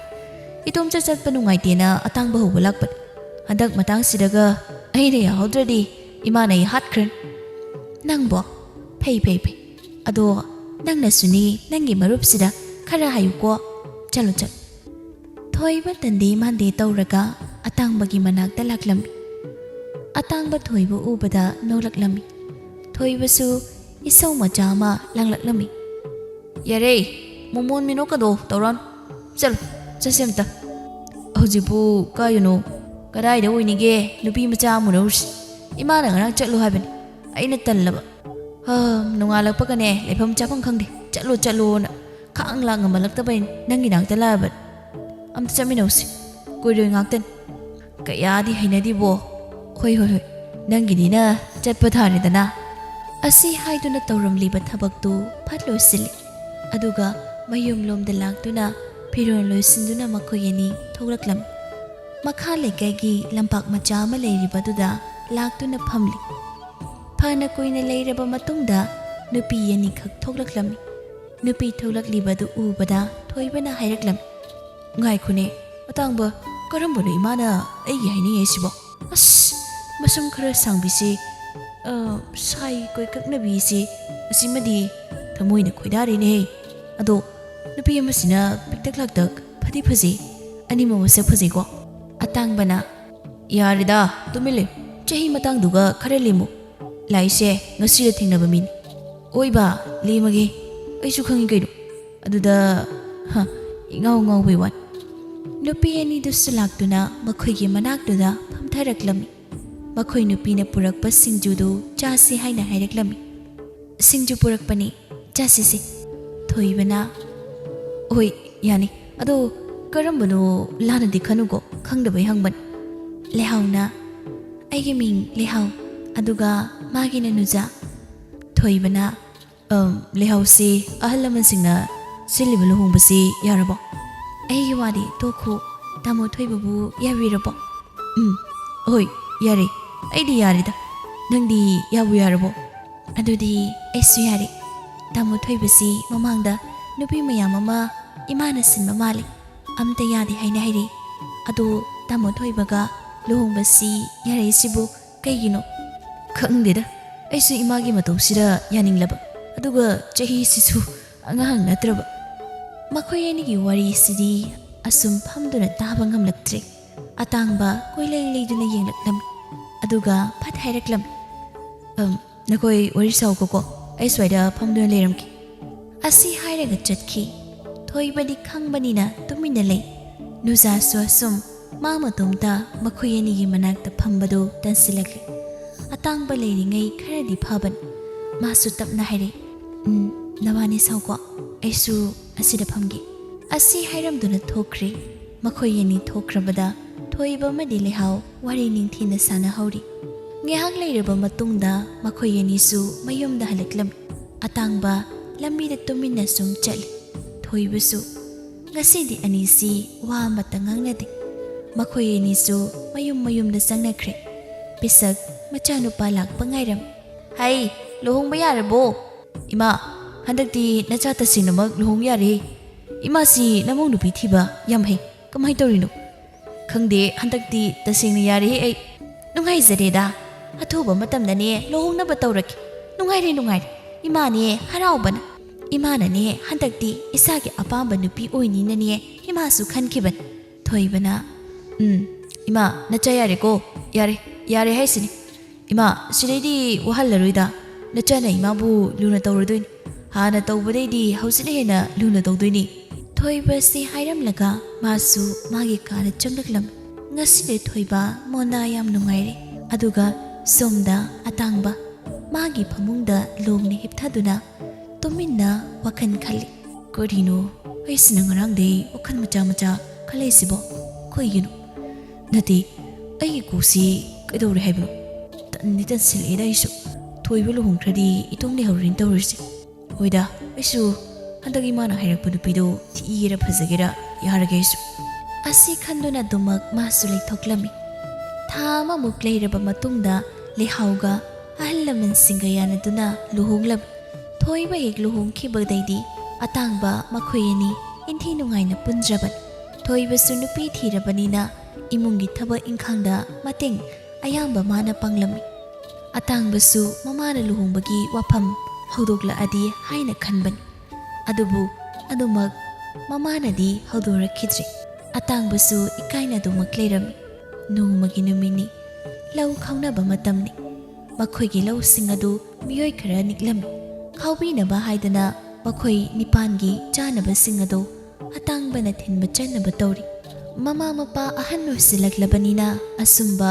ꯏꯇꯣꯝ ꯆꯠ ꯆꯠꯄ ꯅꯨꯡꯉꯥꯏꯇꯦꯅ ꯑꯇꯥꯡꯕ ꯍꯧꯕ ꯂꯥꯛꯄꯅꯤ꯫ ꯍꯟꯗꯛ ꯃꯇꯥꯡꯁꯤꯗꯒ ꯑꯩꯅ ꯌꯥꯍꯧꯗ꯭ꯔꯗꯤ ꯏꯃꯥꯅ ꯑꯩ ꯍꯥꯠꯈ꯭ꯔꯅꯤ꯫" "ꯅꯪꯕꯣ? ꯐꯩ, ꯐꯩ, ꯐꯩ꯫ ꯑꯗꯣ ꯅꯪꯅꯁꯨꯅꯤ, ꯅꯪꯒꯤ ꯃꯔꯨꯞꯁꯤꯗ ꯈꯔ ꯍꯥꯏꯌꯨꯀꯣ꯫ ꯆꯠꯂꯣ, ꯆꯠꯂꯣ꯫" ꯊꯣꯏꯕ ꯇꯟꯗꯦ ꯃꯥꯟꯗꯦ ꯇꯧꯔꯒ ꯑꯇꯥꯡꯕꯒꯤ ꯃꯅꯥꯛꯇ ꯂꯥꯛꯂꯝꯃꯤ꯫ ꯑꯇꯥꯡꯕ ꯊꯣꯏꯕ ꯎꯕꯗ ꯅꯣꯛꯂꯛꯂꯝꯃꯤ꯫ ꯊꯣꯏꯕꯁꯨ ꯏꯁꯧ ꯃꯆꯥ ꯑꯃ ꯂꯥꯡꯂꯛꯂꯝꯃꯤ꯫ "ꯌꯥꯔꯦ, ꯃꯣꯃꯣꯟ ꯃꯤꯅꯣꯛꯀꯗꯣ ꯇꯧꯔꯛꯑꯅꯨ꯫ ꯆꯠꯂꯣ, ꯆꯠꯁꯦ ꯑꯝꯇ꯫" "ꯍꯧꯖꯤꯛꯄꯨ ꯀꯥꯏꯗꯅꯣ? ꯀꯗꯥꯏꯗ ꯑꯣꯏꯅꯤꯒꯦ ꯅꯨꯄꯤ ꯃꯆꯥ ꯑꯃ ꯎꯅꯔꯨꯁꯤ? ꯏꯃꯥꯅ ꯉꯔꯥꯡ ꯆꯠꯂꯨ ꯍꯥꯏꯕꯅꯤ, ꯑꯩꯅ ꯇꯜꯂꯕ꯫ ꯍꯥ, ꯅꯣꯡꯉꯥꯜꯂꯛꯄꯒꯅꯦ ꯂꯩꯐꯝ ꯆꯥꯐꯝ ꯈꯪꯗꯦ, ꯆꯠꯂꯣ ꯆꯠꯂꯣꯅ ꯈꯥꯡ ꯂꯥꯛ ꯉꯝꯃꯜꯂꯛꯇꯕꯩꯅꯤ ꯅꯪꯒꯤ ꯅꯥꯛꯇ ꯂꯥꯛꯑꯕꯅꯤ꯫ ꯑꯝꯇ ꯆꯠꯃꯤꯟꯅꯧꯁꯤ, ꯀꯨꯏꯔꯣꯏ ꯉꯥꯛꯇꯅꯤ꯫ ꯀꯌꯥꯗꯤ ꯍꯩꯅꯗꯦꯕꯣ꯫ ꯍꯣꯏ, ꯍꯣꯏ, ꯍꯣꯏ, ꯅꯪꯒꯤꯅꯤꯅ ꯆꯠꯄ ꯊꯥꯔꯦꯗꯅ꯫" ꯑꯁꯤ ꯍꯥꯏꯗꯨꯅ ꯇꯧꯔꯝꯂꯤꯕ ꯊꯕꯛꯇꯨ ꯐꯠ ꯂꯣꯏꯁꯤꯜꯂꯤ꯫ ꯑꯗꯨꯒ ꯃꯌꯨꯝꯂꯣꯝꯗ ꯂꯥꯛꯇꯨꯅ ꯐꯤꯔꯣꯜ ꯂꯣꯏꯁꯤꯟꯗꯨꯅ ꯃꯈꯣꯏ ꯑꯅꯤ ꯊꯣꯛꯂꯛꯂꯝꯃꯤ꯫ ꯃꯈꯥ ꯂꯩꯀꯥꯏꯒꯤ ꯂꯝꯄꯥꯛ ꯃꯆꯥ ꯑꯃ ꯂꯩꯔꯤꯕꯗꯨꯗ ꯂꯥꯛꯇꯨꯅ ꯐꯝꯂꯤ꯫ ꯐꯅ ꯀꯨꯏꯅ ꯂꯩꯔꯕ ꯃꯇꯨꯡꯗ ꯅꯨꯄꯤ ꯑꯅꯤꯈꯛ ꯊꯣꯛꯂꯛꯂꯝꯃꯤ꯫ ꯅꯨꯄꯤ ꯊꯣꯛꯂꯛꯂꯤꯕꯗꯨ ꯎꯕꯗ ꯊꯣꯏꯕꯅ ꯍꯥꯏꯔꯛꯂꯝꯃꯤ, "ꯉꯥꯏꯈꯣꯅꯦ, ꯑꯇꯥꯡꯕ, ꯀꯔꯝꯕꯅꯣ ꯏꯃꯥꯅ ꯑꯩꯒꯤ ꯍꯥꯏꯅꯤꯡꯉꯤꯁꯤꯕꯣ? ꯑꯁ, ꯃꯁꯝ ꯈꯔ ꯁꯥꯡꯕꯤꯁꯤ, ꯑ, ꯁꯥꯏ ꯀꯣꯏꯀꯛꯅꯕꯤꯁꯤ, ꯑꯁꯤꯃꯗꯤ ꯊꯃꯣꯏꯅ ꯈꯣꯏꯗꯥꯔꯦꯅꯦꯍꯦ꯫ ꯑꯗꯣ ꯅꯨꯄꯤ ꯑꯃꯁꯤꯅ ꯄꯤꯛꯇꯛ ꯂꯥꯛꯇꯛ ꯐꯗꯤ ꯐꯖꯩ, ꯑꯅꯤꯃꯛ ꯃꯁꯛ ꯐꯖꯩꯀꯣ꯫ ꯑꯇꯥꯡꯕꯅ, "ꯌꯥꯔꯦꯗ, ꯇꯨꯃꯤꯟ ꯂꯩꯌꯨ꯫ ꯆꯍꯤ ꯃꯇꯥꯡꯗꯨꯒ ꯈꯔ ꯂꯦꯝꯃꯨ꯫ ꯂꯥꯛꯏꯁꯦ ꯉꯁꯤꯗ ꯊꯦꯡꯅꯕ ꯃꯤꯅꯤ꯫ ꯑꯣꯏꯕ, ꯂꯦꯝꯃꯒꯦ꯫ ꯑꯩꯁꯨ ꯈꯪꯉꯤ ꯀꯩꯅꯣ꯫" ꯑꯗꯨꯗ, ꯍ, ꯏꯉꯥꯎ ꯉꯥꯎꯕꯩ ꯋꯥꯅꯤ꯫ ꯅꯨꯄꯤ ꯑꯅꯤꯗꯨꯁꯨ ꯂꯥꯛꯇꯨꯅ ꯃꯈꯣꯏꯒꯤ ꯃꯅꯥꯛꯇꯨꯗ ꯐꯝꯊꯔꯛꯂꯝꯃꯤ꯫ ꯃꯈꯣꯏ ꯅꯨꯄꯤꯅ ꯄꯨꯔꯛꯄ ꯁꯤꯡꯖꯨꯗꯨ ꯆꯥꯁꯤ ꯍꯥꯏꯅ ꯍꯥꯏꯔꯛꯂꯝꯃꯤ꯫ "ꯁꯤꯡꯖꯨ ꯄꯨꯔꯛꯄꯅꯤ, ꯆꯥꯁꯤꯁꯦ꯫" ꯊꯣꯏꯕꯅ, "ꯍꯣꯏ, ꯌꯥꯅꯤ꯫ ꯑꯗꯣ ꯀꯔꯝꯕꯅꯣ ꯂꯥꯟꯅꯗꯤ ꯈꯟꯅꯨꯀꯣ, ꯈꯪꯗꯕꯩ ꯍꯪꯕꯅꯤ꯫" ꯂꯩꯍꯥꯎꯅ, "ꯑꯩꯒꯤ ꯃꯤꯡ ꯂꯩꯍꯥꯎ, ꯑꯗꯨꯒ ꯃꯥꯒꯤꯅ ꯅꯨꯖꯥ꯫" ꯊꯣꯏꯕꯅ, "ꯑꯝ, ꯂꯩꯍꯥꯎꯁꯤ ꯑꯍꯜ ꯂꯃꯟꯁꯤꯡꯅ ꯁꯤꯜꯂꯤꯕ ꯂꯨꯍꯣꯡꯕꯁꯤ ꯌꯥꯔꯕꯣ?" "ꯑꯩꯒꯤ ꯋꯥꯗꯤ ꯇꯣꯛꯈꯣ, ꯇꯥꯃꯣ ꯊꯣꯏꯕꯕꯨ ꯌꯥꯕꯤꯔꯕꯣ?" "ꯎꯝ, ꯍꯣꯏ, ꯌꯥꯔꯦ꯫ ꯑꯩꯗꯤ ꯌꯥꯔꯦꯗ꯫ ꯅꯪꯗꯤ ꯌꯥꯕꯨ ꯌꯥꯔꯕꯣ?" "ꯑꯗꯨꯗꯤ ꯑꯩꯁꯨ ꯌꯥꯔꯦ꯫ ꯇꯥꯃꯣ ꯊꯣꯏꯕꯁꯤ ꯃꯃꯥꯡꯗ ꯅꯨꯄꯤ ꯃꯌꯥꯝ ꯑꯃ ꯏꯃꯥꯅ ꯁꯤꯟꯕ ꯃꯥꯜꯂꯤ꯫ ꯑꯝꯇ ꯌꯥꯗꯦ ꯍꯥꯏꯅ ꯍꯥꯏꯔꯤ꯫ ꯑꯗꯣ ꯇꯥꯃꯣ ꯊꯣꯏꯕꯒ ꯂꯨꯍꯣꯡꯕꯁꯤ ꯌꯥꯔꯛꯏꯁꯤꯕꯨ ꯀꯩꯒꯤꯅꯣ?" "ꯈꯪꯗꯦꯗ, ꯑꯩꯁꯨ ꯏꯃꯥꯒꯤ ꯃꯇꯧꯁꯤꯗ ꯌꯥꯅꯤꯡꯂꯕ, ꯑꯗꯨꯒ ꯆꯍꯤꯁꯤꯁꯨ ꯑꯉꯥꯡ ꯅꯠꯇ꯭ꯔꯕ꯫" ꯃꯈꯣꯏ ꯑꯅꯤꯒꯤ ꯋꯥꯔꯤꯁꯤꯗꯤ ꯑꯁꯨꯝ ꯐꯝꯗꯨꯅ ꯇꯥꯕ ꯉꯝꯂꯛꯇ꯭ꯔꯦ꯫ ꯑꯇꯥꯡꯕ ꯀꯣꯏꯂꯩ ꯂꯩꯗꯨꯅ ꯌꯦꯡꯂꯛꯂꯝꯃꯤ꯫ ꯑꯗꯨꯒ ꯐꯠ ꯍꯥꯏꯔꯛꯂꯝꯃꯤ, "ꯑꯝ, ꯅꯈꯣꯏ ꯋꯥꯔꯤ ꯁꯥꯎꯀꯣꯀꯣ, ꯑꯩ ꯁ꯭ꯋꯥꯏꯗ ꯐꯝꯗꯨꯅ ꯂꯩꯔꯝꯒꯦ꯫" ꯑꯁꯤ ꯍꯥꯏꯔꯒ ꯆꯠꯈꯤ꯫ ꯊꯣꯏꯕꯗꯤ ꯈꯪꯕꯅꯤꯅ ꯇꯨꯃꯤꯟꯅ ꯂꯩ꯫ ꯅꯨꯖꯥꯁꯨ ꯑꯁꯨꯝ ꯃꯥ ꯃꯇꯣꯝꯇ ꯃꯈꯣꯏ ꯑꯅꯤꯒꯤ ꯃꯅꯥꯛꯇ ꯐꯝꯕꯗꯨ ꯇꯟꯁꯤꯜꯂꯛꯂꯦ꯫ ꯑꯇꯥꯡꯕ ꯂꯩꯔꯤꯉꯩ ꯈꯔꯗꯤ ꯐꯕꯅꯤ꯫ ꯃꯥꯁꯨ ꯇꯞꯅ ꯍꯥꯏꯔꯦ, "ꯎꯝ, ꯅꯕꯥꯅꯤ ꯁꯥꯎꯀꯣ, ꯑꯩꯁꯨ ꯑꯁꯤꯗ ꯐꯝꯒꯦ꯫" ꯑꯁꯤ ꯍꯥꯏꯔꯝꯗꯨꯅ ꯊꯣꯛꯈ꯭ꯔꯦ꯫ ꯃꯈꯣꯏ ꯑꯅꯤ ꯊꯣꯛꯈ꯭ꯔꯕꯗ ꯊꯣꯏꯕ ꯑꯃꯗꯤ ꯂꯩꯍꯥꯎ ꯋꯥꯔꯤ ꯅꯤꯡꯊꯤꯅ ꯁꯥꯟꯅꯍꯧꯔꯤ꯫ ꯉꯥꯏꯍꯥꯛ ꯂꯩꯔꯕ ꯃꯇꯨꯡꯗ ꯃꯈꯣꯏ ꯑꯅꯤꯁꯨ ꯃꯌꯨꯝꯗ ꯍꯜꯂꯛꯂꯝꯃꯤ꯫ ꯑꯇꯥꯡꯕ ꯂꯝꯕꯤꯗ ꯇꯨꯃꯤꯟꯅ ꯁꯨꯝ ꯆꯠꯂꯤ꯫ ꯊꯣꯏꯕꯁꯨ꯫ ꯉꯁꯤꯗꯤ ꯑꯅꯤꯁꯤ ꯋꯥ ꯑꯃꯠꯇ ꯉꯥꯡꯅꯗꯦ꯫ ꯃꯈꯣꯏ ꯑꯅꯤꯁꯨ ꯃꯌꯨꯝ ꯃꯌꯨꯝꯗ ꯆꯪꯅꯈ꯭ꯔꯦ꯫ ꯄꯤꯁꯛ ꯃꯆꯥꯅꯨꯄꯥ ꯂꯥꯛꯄ ꯉꯥꯏꯔꯝꯃꯤ꯫ "ꯍꯩ, ꯂꯨꯍꯣꯡꯕ ꯌꯥꯔꯕꯣ?" "ꯏꯃꯥ, ꯍꯟꯗꯛꯇꯤ ꯅꯆꯥ ꯇꯁꯦꯡꯅꯃꯛ ꯂꯨꯍꯣꯡ ꯌꯥꯔꯦ꯫ ꯏꯃꯥꯁꯤ ꯅꯃꯧ ꯅꯨꯄꯤ ꯊꯤꯕ ꯌꯥꯝ ꯍꯩ꯫ ꯀꯃꯥꯏ ꯇꯧꯔꯤꯅꯣ?" "ꯈꯪꯗꯦ, ꯍꯟꯗꯛꯇꯤ ꯇꯁꯦꯡꯅ ꯌꯥꯔꯦꯍꯦ ꯑꯩ꯫" "ꯅꯨꯡꯉꯥꯏꯖꯔꯦꯗ꯫ ꯑꯊꯨꯕ ꯃꯇꯝꯗꯅꯦ ꯂꯨꯍꯣꯡꯅꯕ ꯇꯧꯔꯒꯦ꯫ ꯅꯨꯡꯉꯥꯏꯔꯦ, ꯅꯨꯡꯉꯥꯏꯔꯦ꯫ ꯏꯃꯥꯅꯦ ꯍꯔꯥꯎꯕꯅ꯫ ꯏꯃꯥꯅꯅꯦ ꯍꯟꯗꯛꯇꯤ ꯏꯁꯥꯒꯤ ꯑꯄꯥꯝꯕ ꯅꯨꯄꯤ ꯑꯣꯏꯅꯤꯅꯅꯦ ꯏꯃꯥꯁꯨ ꯈꯟꯈꯤꯕꯅꯤ꯫ ꯊꯣꯏꯕꯅ, "ꯎꯝ, ꯏꯃꯥ, ꯅꯆꯥ ꯌꯥꯔꯦꯀꯣ, ꯌꯥꯔꯦ, ꯌꯥꯔꯦ ꯍꯥꯏꯁꯤꯅꯤ꯫ ꯏꯃꯥ, ꯁꯤꯗꯩꯗꯤ ꯋꯥꯍꯜꯂꯔꯣꯏꯗ, ꯅꯆꯥꯅ ꯏꯃꯥꯕꯨ ꯂꯨꯅ ꯇꯧꯔꯗꯣꯏꯅꯤ꯫ ꯍꯥꯟꯅ ꯇꯧꯕꯗꯩꯗꯤ ꯍꯧꯖꯤꯛꯅ ꯍꯦꯟꯅ ꯂꯨꯅ ꯇꯧꯗꯣꯏꯅꯤ꯫" ꯊꯣꯏꯕꯁꯤ ꯍꯥꯏꯔꯝꯂꯒ ꯃꯥꯁꯨ ꯃꯥꯒꯤ ꯀꯥꯗ ꯆꯪꯂꯛꯂꯝꯃꯤ꯫ ꯉꯁꯤꯗꯤ ꯊꯣꯏꯕ ꯃꯣꯟꯗꯥ ꯌꯥꯝ ꯅꯨꯡꯉꯥꯏꯔꯦ꯫ ꯑꯗꯨꯒ ꯁꯣꯝꯗ ꯑꯇꯥꯡꯕ ꯃꯥꯒꯤ ꯐꯃꯨꯡꯗ ꯂꯣꯡꯅ ꯍꯤꯞꯊꯗꯨꯅ ꯇꯨꯃꯤꯟꯅ ꯋꯥꯈꯜ ꯈꯜꯂꯤ꯫ "ꯀꯔꯤꯅꯣ ꯑꯩꯁꯤꯅ ꯉꯔꯥꯡꯗꯩ ꯋꯥꯈꯜ ꯃꯆꯥ ꯃꯆꯥ ꯈꯜꯂꯛꯏꯁꯤꯕꯣ? ꯀꯩꯒꯤꯅꯣ? ꯅꯠꯇꯦ, ꯑꯩꯒꯤ ꯀꯣꯛꯁꯤ ꯀꯩꯗꯧꯔꯦ ꯍꯥꯏꯕꯅꯣ? ꯇꯟꯗꯤ ꯇꯟꯁꯤꯜꯂꯛꯑꯦꯗ ꯑꯩꯁꯨ꯫ ꯊꯣꯏꯕ ꯂꯨꯍꯣꯡꯈ꯭ꯔꯗꯤ ꯏꯇꯣꯝ ꯂꯩꯍꯧꯔꯦꯅ ꯇꯧꯔꯤꯁꯦ꯫ ꯍꯣꯏꯗ, ꯑꯩꯁꯨ ꯍꯟꯗꯛ ꯏꯃꯥꯅ ꯍꯥꯏꯔꯛꯄ ꯅꯨꯄꯤꯗꯣ ꯊꯤꯒꯦꯔꯥ ꯐꯖꯒꯦꯔꯥ ꯌꯥꯔꯒꯦ ꯑꯩꯁꯨ꯫" ꯑꯁꯤ ꯈꯟꯗꯨꯅ ꯑꯗꯨꯃꯛ ꯃꯥꯁꯨ ꯂꯩꯊꯣꯛꯂꯝꯃꯤ꯫ ꯊꯥ ꯑꯃꯃꯨꯛ ꯂꯩꯔꯕ ꯃꯇꯨꯡꯗ ꯂꯩꯍꯥꯎꯒ ꯑꯍꯜ ꯂꯃꯟꯁꯤꯡꯒ ꯌꯥꯅꯗꯨꯅ ꯂꯨꯍꯣꯡꯂꯝꯃꯤ꯫ ꯊꯣꯏꯕ ꯍꯦꯛ ꯂꯨꯍꯣꯡꯈꯤꯕꯗꯩꯗꯤ ꯑꯇꯥꯡꯕ ꯃꯈꯣꯏ ꯑꯅꯤ ꯏꯟꯊꯤ ꯅꯨꯡꯉꯥꯏꯅ ꯄꯨꯟꯗ꯭ꯔꯕꯅꯤ꯫ ꯊꯣꯏꯕꯁꯨ ꯅꯨꯄꯤ ꯊꯤꯔꯕꯅꯤꯅ ꯏꯃꯨꯡꯒꯤ ꯊꯕꯛ ꯏꯪꯈꯥꯡꯗ ꯃꯇꯦꯡ ꯑꯌꯥꯝꯕ ꯃꯥꯅ ꯄꯥꯡꯂꯝꯃꯤ꯫ ꯑꯇꯥꯡꯕꯁꯨ ꯃꯃꯥꯅ ꯂꯨꯍꯣꯡꯕꯒꯤ ꯋꯥꯐꯝ ꯍꯧꯗꯣꯛꯂꯛꯑꯗꯤ ꯍꯥꯏꯅ ꯈꯟꯕꯅꯤ꯫ ꯑꯗꯨꯕꯨ ꯑꯗꯨꯃꯛ ꯃꯃꯥꯅꯗꯤ ꯍꯧꯗꯣꯔꯛꯈꯤꯗ꯭ꯔꯦ꯫ ꯑꯇꯥꯡꯕꯁꯨ ꯏꯀꯥꯏꯅ ꯑꯗꯨꯃꯛ ꯂꯩꯔꯝꯃꯤ꯫ ꯅꯣꯡꯃꯒꯤ ꯅꯨꯃꯤꯠꯅꯤ꯫ ꯂꯧ ꯈꯥꯎꯅꯕ ꯃꯇꯝꯅꯤ꯫ ꯃꯈꯣꯏꯒꯤ ꯂꯧꯁꯤꯡ ꯑꯗꯨ ꯃꯤꯑꯣꯏ ꯈꯔ ꯅꯤꯛꯂꯝꯃꯤ꯫ ꯈꯥꯎꯕꯤꯅꯕ ꯍꯥꯏꯗꯅ ꯃꯈꯣꯏ ꯅꯤꯄꯥꯟꯒꯤ ꯆꯥꯅꯕꯁꯤꯡ ꯑꯗꯨ ꯑꯇꯥꯡꯕꯅ ꯊꯤꯟꯕ ꯆꯠꯅꯕ ꯇꯧꯔꯤ꯫ ꯃꯃꯥ ꯃꯄꯥ ꯑꯍꯟ ꯑꯣꯏꯁꯤꯜꯂꯛꯂꯕꯅꯤꯅ ꯑꯁꯨꯝꯕ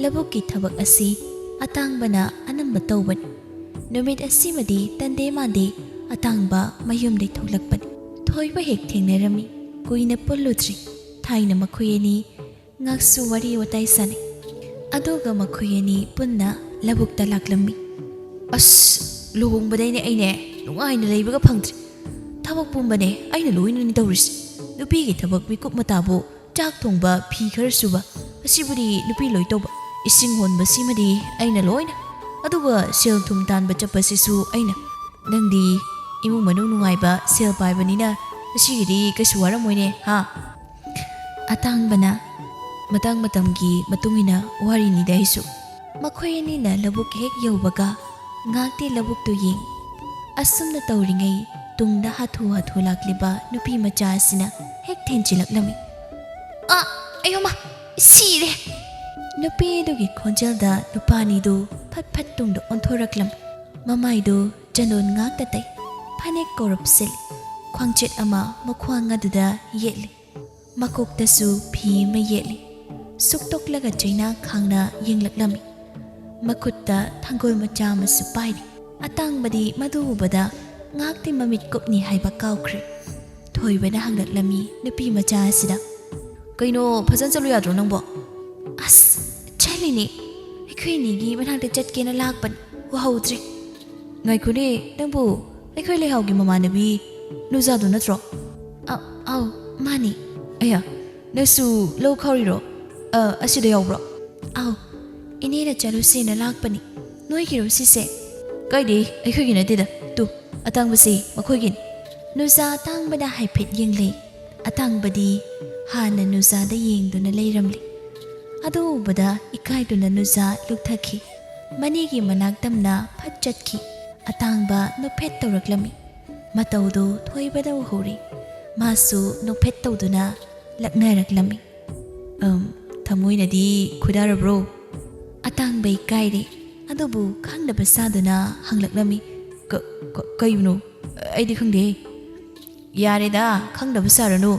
ꯂꯧꯕꯨꯛꯀꯤ ꯊꯕꯛ ꯑꯁꯤ ꯑꯇꯥꯡꯕꯅ ꯑꯅꯝꯕ ꯇꯧꯕꯅꯤ꯫ ꯅꯨꯃꯤꯠ ꯑꯁꯤꯃꯗꯤ ꯇꯟꯗꯦ ꯃꯥꯟꯗꯦ ꯑꯇꯥꯡꯕ ꯃꯌꯨꯝꯗꯩ ꯊꯣꯛꯂꯛꯄꯅꯤ꯫ ꯊꯣꯏꯕ ꯍꯦꯛ ꯊꯦꯡꯅꯔꯝꯃꯤ꯫ ꯀꯨꯏꯅ ꯄꯨꯜꯂꯨꯗ꯭ꯔꯤ꯫ ꯊꯥꯏꯅ ꯃꯈꯣꯏ ꯑꯅꯤ ꯉꯥꯛꯁꯨ ꯋꯥꯔꯤ ꯋꯥꯇꯥꯏ ꯁꯥꯟꯅꯩ꯫ ꯑꯗꯨꯒ ꯃꯈꯣꯏ ꯑꯅꯤ ꯄꯨꯟꯅ ꯂꯧꯕꯨꯛꯇ ꯂꯥꯛꯂꯝꯃꯤ꯫ "ꯑꯁ, ꯂꯨꯍꯣꯡꯕꯗꯩꯅꯦ ꯑꯩꯅꯦ ꯅꯨꯡꯉꯥꯏꯅ ꯂꯩꯕꯒ ꯐꯪꯗ꯭ꯔꯤ꯫ ꯊꯕꯛ ꯄꯨꯝꯕꯅꯦ ꯑꯩꯅ ꯂꯣꯏꯅꯅꯤ ꯇꯧꯔꯤꯁꯦ꯫ ꯅꯨꯄꯤꯒꯤ ꯊꯕꯛ ꯃꯤꯀꯨꯞ ꯃꯇꯥꯕꯨ ꯆꯥꯛ ꯊꯣꯡꯕ, ꯐꯤ ꯈꯔ ꯁꯨꯕ, ꯑꯁꯤꯕꯨꯗꯤ ꯅꯨꯄꯤ ꯂꯣꯏ ꯇꯧꯕ꯫ ꯏꯁꯤꯡ ꯍꯣꯟꯕꯁꯤꯃꯗꯤ ꯑꯩꯅ ꯂꯣꯏꯅ꯫ ꯑꯗꯨꯒ ꯁꯦꯜ ꯊꯨꯝ ꯇꯥꯟꯕ ꯆꯠꯄꯁꯤꯁꯨ ꯑꯩꯅ꯫ ꯅꯪꯗꯤ ꯏꯃꯨꯡ ꯃꯅꯨꯡ ꯅꯨꯡꯉꯥꯏꯕ, ꯁꯦꯜ ꯄꯥꯏꯕꯅꯤꯅ ꯑꯁꯤꯒꯤꯗꯤ ꯀꯩꯁꯨ ꯋꯥꯔꯝꯃꯣꯏꯅꯦ, ꯍꯥ?" ꯑꯇꯥꯡꯕꯅ, "ꯃꯇꯥꯡ ꯃꯇꯝꯒꯤ ꯃꯇꯨꯡ ꯏꯟꯅ ꯋꯥꯔꯤꯅꯤꯗ ꯑꯩꯁꯨ꯫" ꯃꯈꯣꯏ ꯑꯅꯤꯅ ꯂꯧꯕꯨꯛ ꯍꯦꯛ ꯌꯧꯕꯒ ꯉꯥꯏꯍꯥꯛꯇꯤ ꯂꯧꯕꯨꯛꯇꯨ ꯌꯦꯡ꯫ ꯑꯁꯨꯝꯅ ꯇꯧꯔꯤꯉꯩ ꯇꯨꯡꯗ ꯍꯥꯊꯨ ꯍꯥꯊꯨ ꯂꯥꯛꯂꯤꯕ ꯅꯨꯄꯤ ꯃꯆꯥ ꯑꯁꯤꯅ ꯍꯦꯛ ꯊꯦꯡꯖꯤꯜꯂꯛꯂꯝꯃꯤ꯫ "ꯑ, ꯑꯌꯣꯃ, ꯁꯤꯔꯦ!" ꯅꯨꯄꯤ ꯑꯗꯨꯒꯤ ꯈꯣꯟꯖꯦꯜꯗ ꯅꯨꯄꯥꯅꯤꯗꯨ ꯐꯠ ꯐꯠ ꯇꯨꯡꯗ ꯑꯣꯟꯊꯣꯔꯛꯂꯝꯃꯤ꯫ ꯃꯃꯥꯏꯗꯨ ꯆꯟꯗꯣꯟ ꯉꯥꯛꯇ ꯇꯩ, ꯐꯅꯦꯛ ꯀꯧꯔꯞ ꯁꯦꯠꯂꯤ, ꯈ꯭ꯋꯥꯡꯆꯦꯠ ꯑꯃ ꯃꯈ꯭ꯋꯥꯡ ꯑꯗꯨꯗ ꯌꯦꯠꯂꯤ꯫ ꯃꯀꯣꯛꯇꯁꯨ ꯐꯤ ꯑꯃ ꯌꯦꯠꯂꯤ꯫ ꯁꯨꯛꯇꯣꯛꯂꯒ ꯆꯩꯅꯥ ꯈꯥꯡꯅ ꯌꯦꯡꯂꯛꯂꯝꯃꯤ꯫ ꯃꯈꯨꯠꯇ ꯊꯥꯡꯒꯣꯜ ꯃꯆꯥ ꯑꯃꯁꯨ ꯄꯥꯏꯔꯤ꯫ ꯑꯇꯥꯡꯕꯗꯤ ꯃꯗꯨ ꯎꯕꯗ ꯉꯥꯏꯍꯥꯛꯇꯤ ꯃꯃꯤꯠ ꯀꯨꯞꯅꯤ ꯍꯥꯏꯕ ꯀꯥꯎꯈ꯭ꯔꯦ꯫ ꯊꯣꯏꯕꯅ ꯍꯪꯂꯛꯂꯝꯃꯤ ꯅꯨꯄꯤ ꯃꯆꯥ ꯑꯁꯤꯗ꯫ "ꯀꯩꯅꯣ, ꯐꯖꯅ ꯆꯠꯂꯨ ꯌꯥꯗ꯭ꯔꯣ ꯅꯪꯕꯣ?" "ꯑꯁ, ꯆꯠꯂꯤꯅꯦ꯫ ꯑꯩꯈꯣꯏ ꯑꯅꯤꯒꯤ ꯃꯅꯥꯛꯇ ꯆꯠꯀꯦꯅ ꯂꯥꯛꯄꯅꯤ, ꯎꯍꯧꯗ꯭ꯔꯦ꯫" "ꯉꯥꯏꯈꯣꯅꯦ, ꯅꯪꯕꯨ ꯑꯩꯈꯣꯏ ꯂꯩꯍꯥꯎꯒꯤ ꯃꯃꯥꯟꯅꯕꯤ ꯅꯨꯖꯥꯗꯨ ꯅꯠꯇ꯭ꯔꯣ?" "ꯑ-, ꯑꯧ, ꯃꯥꯅꯤ꯫" "ꯑꯌꯥ, ꯅꯪꯁꯨ ꯂꯧ ꯈꯥꯎꯔꯤꯔꯣ? ꯑ, ꯑꯁꯤꯗ ꯌꯥꯎꯕ꯭ꯔꯣ?" "ꯑꯧ, ꯏꯅꯦꯅ ꯆꯠꯂꯨꯁꯦꯅ ꯂꯥꯛꯄꯅꯤ꯫ ꯅꯣꯏꯒꯤꯔꯣ ꯁꯤꯁꯦ?" "ꯀꯥꯏꯗꯦ, ꯑꯩꯈꯣꯏꯒꯤ ꯅꯠꯇꯦꯗ꯫ ꯇꯨ, ꯑꯇꯥꯡꯕꯁꯤ ꯃꯈꯣꯏꯒꯤꯅꯤ꯫" ꯅꯨꯖꯥ ꯑꯇꯥꯡꯕꯗ ꯍꯥꯏꯐꯦꯠ ꯌꯦꯡꯂꯦ꯫ ꯑꯇꯥꯡꯕꯗꯤ ꯍꯥꯟꯅ ꯅꯨꯖꯥꯗ ꯌꯦꯡꯗꯨꯅ ꯂꯩꯔꯝꯂꯦ꯫ ꯑꯗꯨ ꯎꯕꯗ ꯏꯀꯥꯏꯗꯨꯅ ꯅꯨꯖꯥ ꯂꯨꯞꯊꯈꯤ꯫ ꯃꯅꯦꯒꯤ ꯃꯅꯥꯛ ꯇꯝꯅ ꯐꯠ ꯆꯠꯈꯤ꯫ ꯑꯇꯥꯡꯕ ꯅꯣꯛꯐꯦꯠ ꯇꯧꯔꯛꯂꯝꯃꯤ꯫ ꯃꯇꯧꯗꯨ ꯊꯣꯏꯕꯗ ꯎꯍꯧꯔꯤ꯫ ꯃꯥꯁꯨ ꯅꯣꯛꯐꯦꯠ ꯇꯧꯗꯨꯅ ꯂꯛꯅꯔꯛꯂꯝꯃꯤ꯫ "ꯑꯝ, ꯊꯃꯣꯏꯅꯗꯤ ꯈꯣꯏꯗꯥꯔꯕ꯭ꯔꯣ?" ꯑꯇꯥꯡꯕ ꯏꯀꯥꯏꯔꯦ, ꯑꯗꯨꯕꯨ ꯈꯪꯗꯕ ꯁꯥꯗꯨꯅ ꯍꯪꯂꯛꯂꯝꯃꯤ꯫ "ꯀ-, ꯀ-, ꯀꯩꯕꯨꯅꯣ? ꯑꯩꯗꯤ ꯈꯪꯗꯦ꯫" "ꯌꯥꯔꯦꯗ, ꯈꯪꯗꯕ ꯁꯥꯔꯅꯨ꯫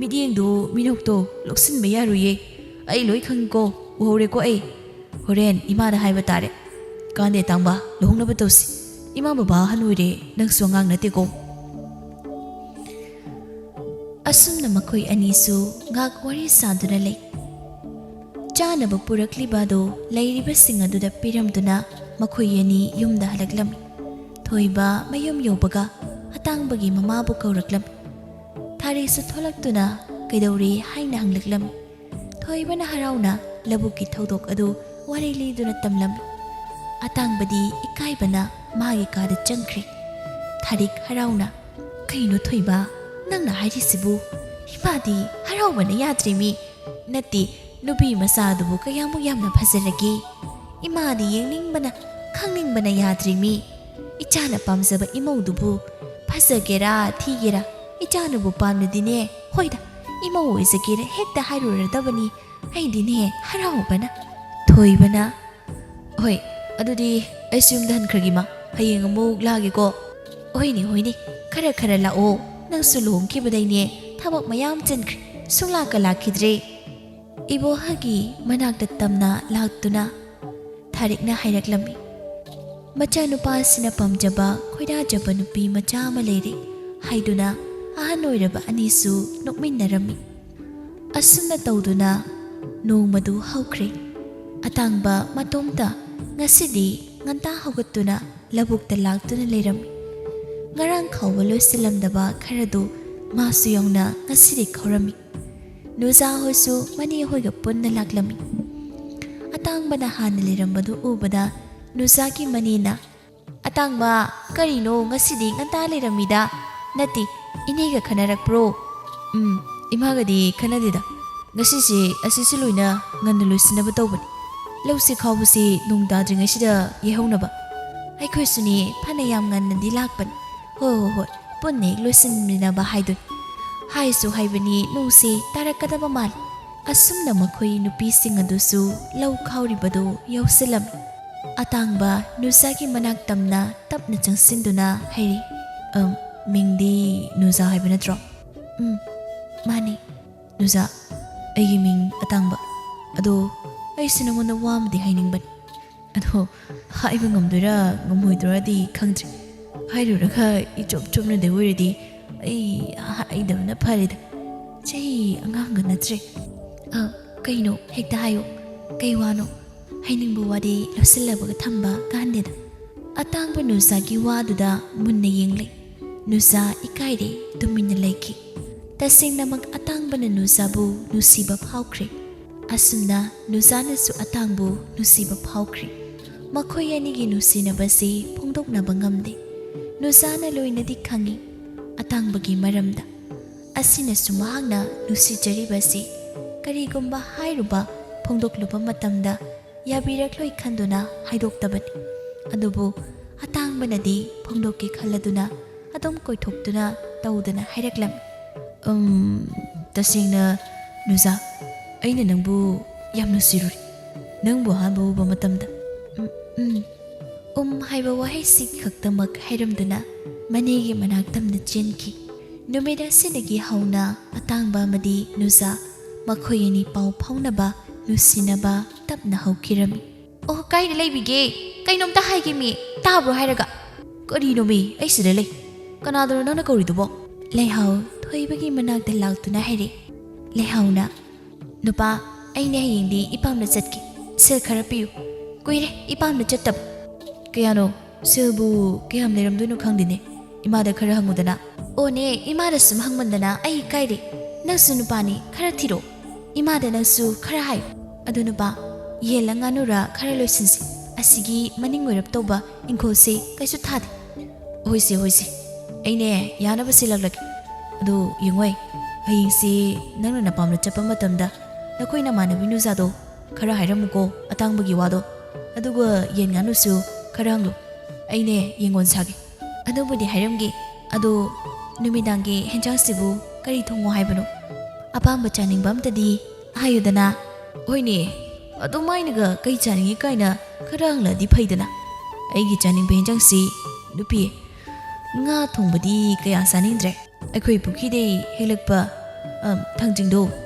ꯃꯤꯠꯌꯦꯡꯗꯣ, ꯃꯤꯅꯣꯛꯇꯣ ꯂꯧꯁꯤꯟꯕ ꯌꯥꯔꯣꯏꯌꯦ꯫ ꯑꯩ ꯂꯣꯏ ꯈꯪꯉꯤꯀꯣ, ꯎꯍꯧꯔꯦꯀꯣ ꯑꯩ꯫ ꯍꯣꯔꯦꯟ ꯏꯃꯥꯗ ꯍꯥꯏꯕ ꯇꯥꯔꯦ꯫ ꯀꯥꯟꯗꯦ ꯑꯇꯥꯡꯕ, ꯂꯨꯍꯣꯡꯅꯕ ꯇꯧꯁꯤ꯫ ꯏꯃꯥ ꯕꯕꯥ ꯑꯍꯟ ꯑꯣꯏꯔꯦ, ꯅꯪꯁꯨ ꯑꯉꯥꯡ ꯅꯠꯇꯦꯀꯣ꯫" ꯑꯁꯨꯝꯅ ꯃꯈꯣꯏ ꯑꯅꯤꯁꯨ ꯉꯥꯏꯍꯥꯛ ꯋꯥꯔꯤ ꯁꯥꯗꯨꯅ ꯂꯩ꯫ ꯆꯥꯅꯕ ꯄꯨꯔꯛꯂꯤꯕ ꯑꯗꯨ ꯂꯩꯔꯤꯕꯁꯤꯡ ꯑꯗꯨꯗ ꯄꯤꯔꯝꯗꯨꯅ ꯃꯈꯣꯏ ꯑꯅꯤ ꯌꯨꯝꯗ ꯍꯜꯂꯛꯂꯝꯃꯤ꯫ ꯊꯣꯏꯕ ꯃꯌꯨꯝ ꯌꯧꯕꯒ ꯑꯇꯥꯡꯕꯒꯤ ꯃꯃꯥꯕꯨ ꯀꯧꯔꯛꯂꯝꯃꯤ꯫ ꯊꯥꯔꯤꯛꯁꯨ ꯊꯣꯛꯂꯛꯇꯨꯅ "ꯀꯩꯗꯧꯔꯤ?" ꯍꯥꯏꯅ ꯍꯪꯂꯛꯂꯝꯃꯤ꯫ ꯊꯣꯏꯕꯅ ꯍꯔꯥꯎꯅ ꯂꯧꯕꯨꯛꯀꯤ ꯊꯧꯗꯣꯛ ꯑꯗꯨ ꯋꯥꯔꯤ ꯂꯤꯗꯨꯅ ꯇꯝꯂꯝꯃꯤ꯫ ꯑꯇꯥꯡꯕꯗꯤ ꯏꯀꯥꯏꯕꯅ ꯃꯥꯒꯤ ꯀꯥꯗ ꯆꯪꯈ꯭ꯔꯦ꯫ ꯊꯥꯔꯤꯛ ꯍꯔꯥꯎꯅ, "ꯀꯩꯅꯣ ꯊꯣꯏꯕ, ꯅꯪꯅ ꯍꯥꯏꯔꯤꯁꯤꯕꯨ? ꯏꯃꯥꯗꯤ ꯍꯔꯥꯎꯕꯅ ꯌꯥꯗ꯭ꯔꯦꯃꯤ꯫ ꯅꯠꯇꯦ, ꯅꯨꯄꯤ ꯃꯆꯥꯗꯨꯕꯨ ꯀꯌꯥꯃꯨꯛ ꯌꯥꯝꯅ ꯐꯖꯔꯒꯦ? ꯏꯃꯥꯗꯤ ꯌꯦꯡꯅꯤꯡꯕꯅ, ꯈꯪꯅꯤꯡꯕꯅ ꯌꯥꯗ꯭ꯔꯦꯃꯤ꯫ ꯏꯆꯥꯅ ꯄꯥꯝꯖꯕ ꯏꯃꯧꯗꯨꯕꯨ ꯐꯖꯒꯦꯔꯥ ꯊꯤꯒꯦꯔꯥ, ꯏꯆꯥꯅꯕꯨ ꯄꯥꯝꯂꯗꯤꯅꯦ, ꯍꯣꯏꯗ, ꯏꯃꯧ ꯑꯣꯏꯖꯒꯦꯅ ꯍꯦꯛꯇ ꯍꯥꯏꯔꯨꯔꯗꯕꯅꯤ꯫ ꯑꯩꯗꯤꯅꯦ ꯍꯔꯥꯎꯕꯅ꯫ ꯊꯣꯏꯕꯅ, "ꯍꯣꯏ, ꯑꯗꯨꯗꯤ ꯑꯩꯁꯨ ꯌꯨꯝꯗ ꯍꯟꯈ꯭ꯔꯒꯦ ꯏꯃꯥ, ꯍꯌꯦꯡ ꯑꯃꯨꯛ ꯂꯥꯛꯑꯒꯦꯀꯣ꯫" "ꯍꯣꯏꯅꯦ, ꯍꯣꯏꯅꯦ, ꯈꯔ ꯈꯔ ꯂꯥꯛꯑꯣ, ꯅꯪꯁꯨ ꯂꯨꯍꯣꯡꯈꯤꯕꯗꯩꯅꯦ ꯊꯕꯛ ꯃꯌꯥꯝ ꯆꯤꯟꯈ꯭ꯔꯦ, ꯁꯨꯡꯂꯥꯛꯀ ꯂꯥꯛꯈꯤꯗ꯭ꯔꯦ꯫" ꯏꯕꯣꯍꯜꯒꯤ ꯃꯅꯥꯛꯇ ꯇꯝꯅ ꯂꯥꯛꯇꯨꯅ ꯊꯥꯔꯤꯛꯅ ꯍꯥꯏꯔꯛꯂꯝꯃꯤ꯫ ꯃꯆꯥꯅꯨꯄꯥ ꯑꯁꯤꯅ ꯄꯥꯝꯖꯕ ꯈꯣꯏꯗꯥꯖꯕ ꯅꯨꯄꯤ ꯃꯆꯥ ꯑꯃ ꯂꯩꯔꯦ ꯍꯥꯏꯗꯨꯅ ꯑꯍꯟ ꯑꯣꯏꯔꯕ ꯑꯅꯤꯁꯨ ꯅꯣꯛꯃꯤꯟꯅꯔꯝꯃꯤ꯫ ꯑꯁꯨꯝꯅ ꯇꯧꯗꯨꯅ ꯅꯣꯡꯃꯗꯨ ꯍꯧꯈ꯭ꯔꯦ꯫ ꯑꯇꯥꯡꯕ ꯃꯇꯣꯝꯇ ꯉꯁꯤꯗꯤ ꯉꯟꯇꯥ ꯍꯧꯒꯠꯇꯨꯅ ꯂꯧꯕꯨꯛꯇ ꯂꯥꯛꯇꯨꯅ ꯂꯩꯔꯝꯃꯤ꯫ ꯉꯔꯥꯡ ꯈꯥꯎꯕ ꯂꯣꯏꯁꯤꯜꯂꯝꯗꯕ ꯈꯔꯗꯨ ꯃꯥꯁꯨ ꯌꯥꯎꯅ ꯉꯁꯤꯗꯤ ꯈꯥꯎꯔꯝꯃꯤ꯫ ꯅꯨꯖꯥ ꯍꯣꯏꯁꯨ ꯃꯅꯦ ꯍꯣꯏꯒ ꯄꯨꯟꯅ ꯂꯥꯛꯂꯝꯃꯤ꯫ ꯑꯇꯥꯡꯕꯅ ꯍꯥꯟꯅ ꯂꯩꯔꯝꯕꯗꯨ ꯎꯕꯗ ꯅꯨꯖꯥꯒꯤ ꯃꯅꯦꯅ, "ꯑꯇꯥꯡꯕ, ꯀꯔꯤꯅꯣ ꯉꯁꯤꯗꯤ ꯉꯟꯇꯥ ꯂꯩꯔꯝꯃꯤꯗ? ꯅꯠꯇꯦ, ꯏꯅꯦꯒ ꯈꯟꯅꯔꯛꯄ꯭ꯔꯣ?" "ꯎꯝ, ꯏꯃꯥꯒꯗꯤ ꯈꯟꯅꯗꯦꯗ꯫ ꯉꯁꯤꯁꯦ ꯑꯁꯤꯁꯨ ꯂꯣꯏꯅ ꯉꯟꯅ ꯂꯣꯏꯁꯤꯟꯅꯕ ꯇꯧꯕꯅꯤ꯫ ꯂꯧꯁꯤ ꯈꯥꯎꯕꯁꯤ ꯅꯣꯡ ꯇꯥꯗ꯭ꯔꯤꯉꯩꯁꯤꯗ ꯌꯩꯍꯧꯅꯕ꯫ ꯑꯩꯈꯣꯏꯁꯨꯅꯦ ꯐꯅ ꯌꯥꯝ ꯉꯟꯅꯗꯤ ꯂꯥꯛꯄꯅꯤ꯫ ꯍꯣꯏ, ꯍꯣꯏ, ꯍꯣꯏ, ꯄꯨꯟꯅ ꯍꯦꯛ ꯂꯣꯏꯁꯤꯟꯃꯤꯟꯅꯕ ꯍꯥꯏꯗꯨꯅꯤ꯫" ꯍꯥꯏꯁꯨ ꯍꯥꯏꯕꯅꯤ, ꯅꯣꯡꯁꯤ ꯇꯥꯔꯛꯀꯗꯕ ꯃꯥꯜꯂꯤ꯫ ꯑꯁꯨꯝꯅ ꯃꯈꯣꯏ ꯅꯨꯄꯤꯁꯤꯡ ꯑꯗꯨꯁꯨ ꯂꯧ ꯈꯥꯎꯔꯤꯕꯗꯨ ꯌꯧꯁꯤꯜꯂꯝꯃꯤ꯫ ꯑꯇꯥꯡꯕ ꯅꯨꯖꯥꯒꯤ ꯃꯅꯥꯛ ꯇꯝꯅ ꯇꯞꯅ ꯆꯪꯁꯤꯟꯗꯨꯅ ꯍꯥꯏꯔꯤ, "ꯑꯝ, ꯃꯤꯡꯗꯤ ꯅꯨꯖꯥ ꯍꯥꯏꯕ ꯅꯠꯇ꯭ꯔꯣ?" "ꯎꯝ, ꯃꯥꯅꯤ꯫" "ꯅꯨꯖꯥ, ꯑꯩꯒꯤ ꯃꯤꯡ ꯑꯇꯥꯡꯕ꯫ ꯑꯗꯣ ꯑꯩꯁꯨ ꯅꯉꯣꯟꯗ ꯋꯥ ꯑꯃꯗꯤ ꯍꯥꯏꯅꯤꯡꯕꯅꯤ꯫ ꯑꯗꯣ ꯍꯥꯏꯕ ꯉꯝꯗꯣꯏꯔꯥ ꯉꯝꯃꯣꯏꯗꯣꯏꯔꯥꯗꯤ ꯈꯪꯗ꯭ꯔꯦ꯫ ꯍꯥꯏꯔꯨꯔꯒ ꯏꯆꯨꯞ ꯆꯨꯞꯅꯗ ꯑꯣꯏꯔꯗꯤ ꯑꯩ ꯍꯥꯏꯗꯕꯅ ꯐꯔꯦꯗ꯫ ꯆꯍꯤ ꯑꯉꯥꯡꯒ ꯅꯠꯇ꯭ꯔꯦ꯫" "ꯑ, ꯀꯩꯅꯣ? ꯍꯦꯛꯇ ꯍꯥꯏꯌꯣ꯫ ꯀꯩ ꯋꯥꯅꯣ? ꯍꯥꯏꯅꯤꯡꯕ ꯋꯥꯗꯤ ꯂꯣꯠꯁꯤꯜꯂꯕꯒ ꯊꯝꯕ ꯀꯥꯟꯗꯦꯗ꯫" ꯑꯇꯥꯡꯕ ꯅꯨꯖꯥꯒꯤ ꯋꯥꯗꯨꯗ ꯃꯨꯟꯅ ꯌꯦꯡꯂꯦ꯫ ꯅꯨꯖꯥ ꯏꯀꯥꯏꯔꯦ, ꯇꯨꯃꯤꯟꯅ ꯂꯩꯈꯤ꯫ ꯇꯁꯦꯡꯅꯃꯛ ꯑꯇꯥꯡꯕꯅ ꯅꯨꯖꯥꯕꯨ ꯅꯨꯡꯁꯤꯕ ꯐꯥꯎꯈ꯭ꯔꯦ꯫ ꯑꯁꯨꯝꯅ ꯅꯨꯖꯥꯅꯁꯨ ꯑꯇꯥꯡꯕꯨ ꯅꯨꯡꯁꯤꯕ ꯐꯥꯎꯈ꯭ꯔꯦ꯫ ꯃꯈꯣꯏ ꯑꯅꯤꯒꯤ ꯅꯨꯡꯁꯤꯅꯕꯁꯤ ꯐꯣꯡꯗꯣꯛꯅꯕ ꯉꯝꯗꯦ꯫ ꯅꯨꯖꯥꯅ ꯂꯣꯏꯅꯗꯤ ꯈꯪꯏ ꯑꯇꯥꯡꯕꯒꯤ ꯃꯔꯝꯗ꯫ ꯑꯁꯤꯅꯁꯨ ꯃꯍꯥꯛꯅ ꯅꯨꯡꯁꯤꯖꯔꯤꯕꯁꯤ ꯀꯔꯤꯒꯨꯝꯕ ꯍꯥꯏꯔꯨꯕ ꯐꯣꯡꯗꯣꯛꯂꯨꯕ ꯃꯇꯝꯗ ꯌꯥꯕꯤꯔꯛꯂꯣꯏ ꯈꯟꯗꯨꯅ ꯍꯥꯏꯗꯣꯛꯇꯕꯅꯤ꯫ ꯑꯗꯨꯕꯨ ꯑꯇꯥꯡꯕꯅꯗꯤ ꯐꯣꯡꯗꯣꯛꯀꯦ ꯈꯜꯂꯗꯨꯅ ꯑꯗꯨꯝ ꯀꯣꯏꯊꯣꯛꯇꯨꯅ ꯇꯧꯗꯅ ꯍꯥꯏꯔꯛꯂꯝꯃꯤ꯫ "ꯎꯝ, ꯇꯁꯦꯡꯅ ꯅꯨꯖꯥ, ꯑꯩꯅ ꯅꯪꯕꯨ ꯌꯥꯝ ꯅꯨꯡꯁꯤꯔꯨꯔꯦ, ꯅꯪꯕꯨ ꯑꯍꯥꯟꯕ ꯎꯕ ꯃꯇꯝꯗ꯫ ꯎꯝ, ꯎꯝ, ꯎꯝ" ꯍꯥꯏꯕ ꯋꯥꯍꯩꯁꯤ ꯈꯛꯇꯃꯛ ꯍꯥꯏꯔꯝꯗꯨꯅ ꯃꯅꯦꯒꯤ ꯃꯅꯥꯛꯇꯝꯅ ꯆꯦꯟꯈꯤ꯫ ꯅꯨꯃꯤꯠ ꯑꯁꯤꯗꯒꯤ ꯍꯧꯅ ꯑꯇꯥꯡꯕ ꯑꯃꯗꯤ ꯅꯨꯖꯥ ꯃꯈꯣꯏ ꯑꯅꯤ ꯄꯥꯎ ꯐꯥꯎꯅꯕ, ꯅꯨꯡꯁꯤꯅꯕ ꯇꯞꯅ ꯍꯧꯈꯤꯔꯝꯃꯤ꯫ "ꯑꯣ, ꯀꯥꯏꯗ ꯂꯩꯕꯤꯒꯦ? ꯀꯩꯅꯣꯝꯇ ꯍꯥꯏꯒꯦ ꯃꯤ, ꯇꯥꯕ꯭ꯔꯣ ꯍꯥꯏꯔꯒ?" "ꯀꯔꯤꯅꯣ ꯃꯤ, ꯑꯩ ꯁꯤꯗ ꯂꯩ꯫ ꯀꯅꯥꯗꯅꯣ ꯅꯪꯅ ꯀꯧꯔꯤꯗꯨꯕꯣ?" ꯂꯩꯍꯥꯎ ꯊꯣꯏꯕꯒꯤ ꯃꯅꯥꯛꯇ ꯂꯥꯛꯇꯨꯅ ꯍꯥꯏꯔꯛꯏ꯫ ꯂꯩꯍꯥꯎꯅ, "ꯅꯨꯄꯥ, ꯑꯩꯅꯦ ꯍꯌꯦꯡꯗꯤ ꯏꯄꯥꯝꯗ ꯆꯠꯀꯦ꯫ ꯁꯦꯜ ꯈꯔ ꯄꯤꯌꯨ꯫ ꯀꯨꯏꯔꯦ ꯏꯄꯥꯝꯗ ꯆꯠꯇꯕ꯫" "ꯀꯌꯥꯅꯣ? ꯁꯦꯜꯕꯨ ꯀꯌꯥꯝ ꯂꯩꯔꯝꯗꯣꯏꯅꯣ ꯈꯪꯗꯦꯅꯦ꯫ ꯏꯃꯥꯗ ꯈꯔ ꯍꯪꯉꯨꯗꯅ꯫" "ꯑꯣꯅꯦ, ꯏꯃꯥꯗ ꯁꯨꯝ ꯍꯪꯃꯟꯗꯅ ꯑꯩ ꯏꯀꯥꯏꯔꯦ꯫ ꯅꯪꯁꯨ ꯅꯨꯄꯥꯅꯤ, ꯈꯔ ꯊꯤꯔꯣ꯫ ꯏꯃꯥꯗ ꯅꯪꯁꯨ ꯈꯔ ꯍꯥꯏꯌꯨ꯫ ꯑꯗꯨ ꯅꯨꯄꯥ, ꯌꯦꯜꯂ ꯉꯥꯅꯨꯔ ꯈꯔ ꯂꯣꯏꯁꯤꯟꯁꯤ꯫ ꯑꯁꯤꯒꯤ ꯃꯅꯤꯡ ꯑꯣꯏꯔꯞ ꯇꯧꯕ ꯏꯪꯈꯣꯜꯁꯦ ꯀꯩꯁꯨ ꯊꯥꯗꯦ꯫" "ꯍꯣꯏꯁꯦ, ꯍꯣꯏꯁꯦ꯫ ꯑꯩꯅꯦ ꯌꯥꯅꯕ ꯁꯤꯜꯂꯛꯂꯒꯦ꯫ ꯑꯗꯨ ꯌꯦꯡꯉꯣꯏ, ꯍꯌꯦꯡꯁꯦ ꯅꯪꯅ ꯅꯄꯥꯝꯗ ꯆꯠꯄ ꯃꯇꯝꯗ ꯅꯈꯣꯏ ꯅꯃꯥꯟꯅꯕꯤ ꯅꯨꯖꯥꯗꯣ ꯈꯔ ꯍꯥꯏꯔꯝꯃꯨꯀꯣ, ꯑꯇꯥꯡꯕꯒꯤ ꯋꯥꯗꯣ꯫ ꯑꯗꯨꯒ ꯌꯦꯟ ꯉꯥꯅꯨꯁꯨ ꯈꯔ ꯍꯪꯂꯨ꯫ ꯑꯩꯅꯦ ꯌꯦꯡꯒꯣꯟ ꯁꯥꯒꯦ꯫" "ꯑꯗꯨꯕꯨꯗꯤ ꯍꯥꯏꯔꯝꯒꯦ꯫ ꯑꯗꯣ ꯅꯨꯃꯤꯗꯥꯡꯒꯤ ꯍꯦꯟꯖꯥꯡꯁꯤꯕꯨ ꯀꯔꯤ ꯊꯣꯡꯉꯣ ꯍꯥꯏꯕꯅꯣ? ꯑꯄꯥꯝꯕ ꯆꯥꯅꯤꯡꯕ ꯑꯝꯇꯗꯤ ꯍꯥꯏꯌꯨꯗꯅ꯫" "ꯍꯣꯏꯅꯦ, ꯑꯗꯨꯃꯥꯏꯅꯒ ꯀꯩ ꯆꯥꯅꯤꯡꯉꯤ ꯀꯥꯏꯅ ꯈꯔ ꯍꯪꯂꯛꯑꯗꯤ ꯐꯩꯗꯅ꯫ ꯑꯩꯒꯤ ꯆꯥꯅꯤꯡꯕ ꯍꯦꯟꯖꯥꯡꯁꯤ, ꯅꯨꯄꯤ, ꯉꯥ ꯊꯣꯡꯕꯗꯤ ꯀꯌꯥ ꯆꯥꯅꯤꯡꯗ꯭ꯔꯦ꯫ ꯑꯩꯈꯣꯏ ꯄꯨꯈ꯭ꯔꯤꯗꯩ ꯍꯦꯛꯂꯛꯄ, ꯑ, ꯊꯥꯡꯖꯤꯡꯗꯣ,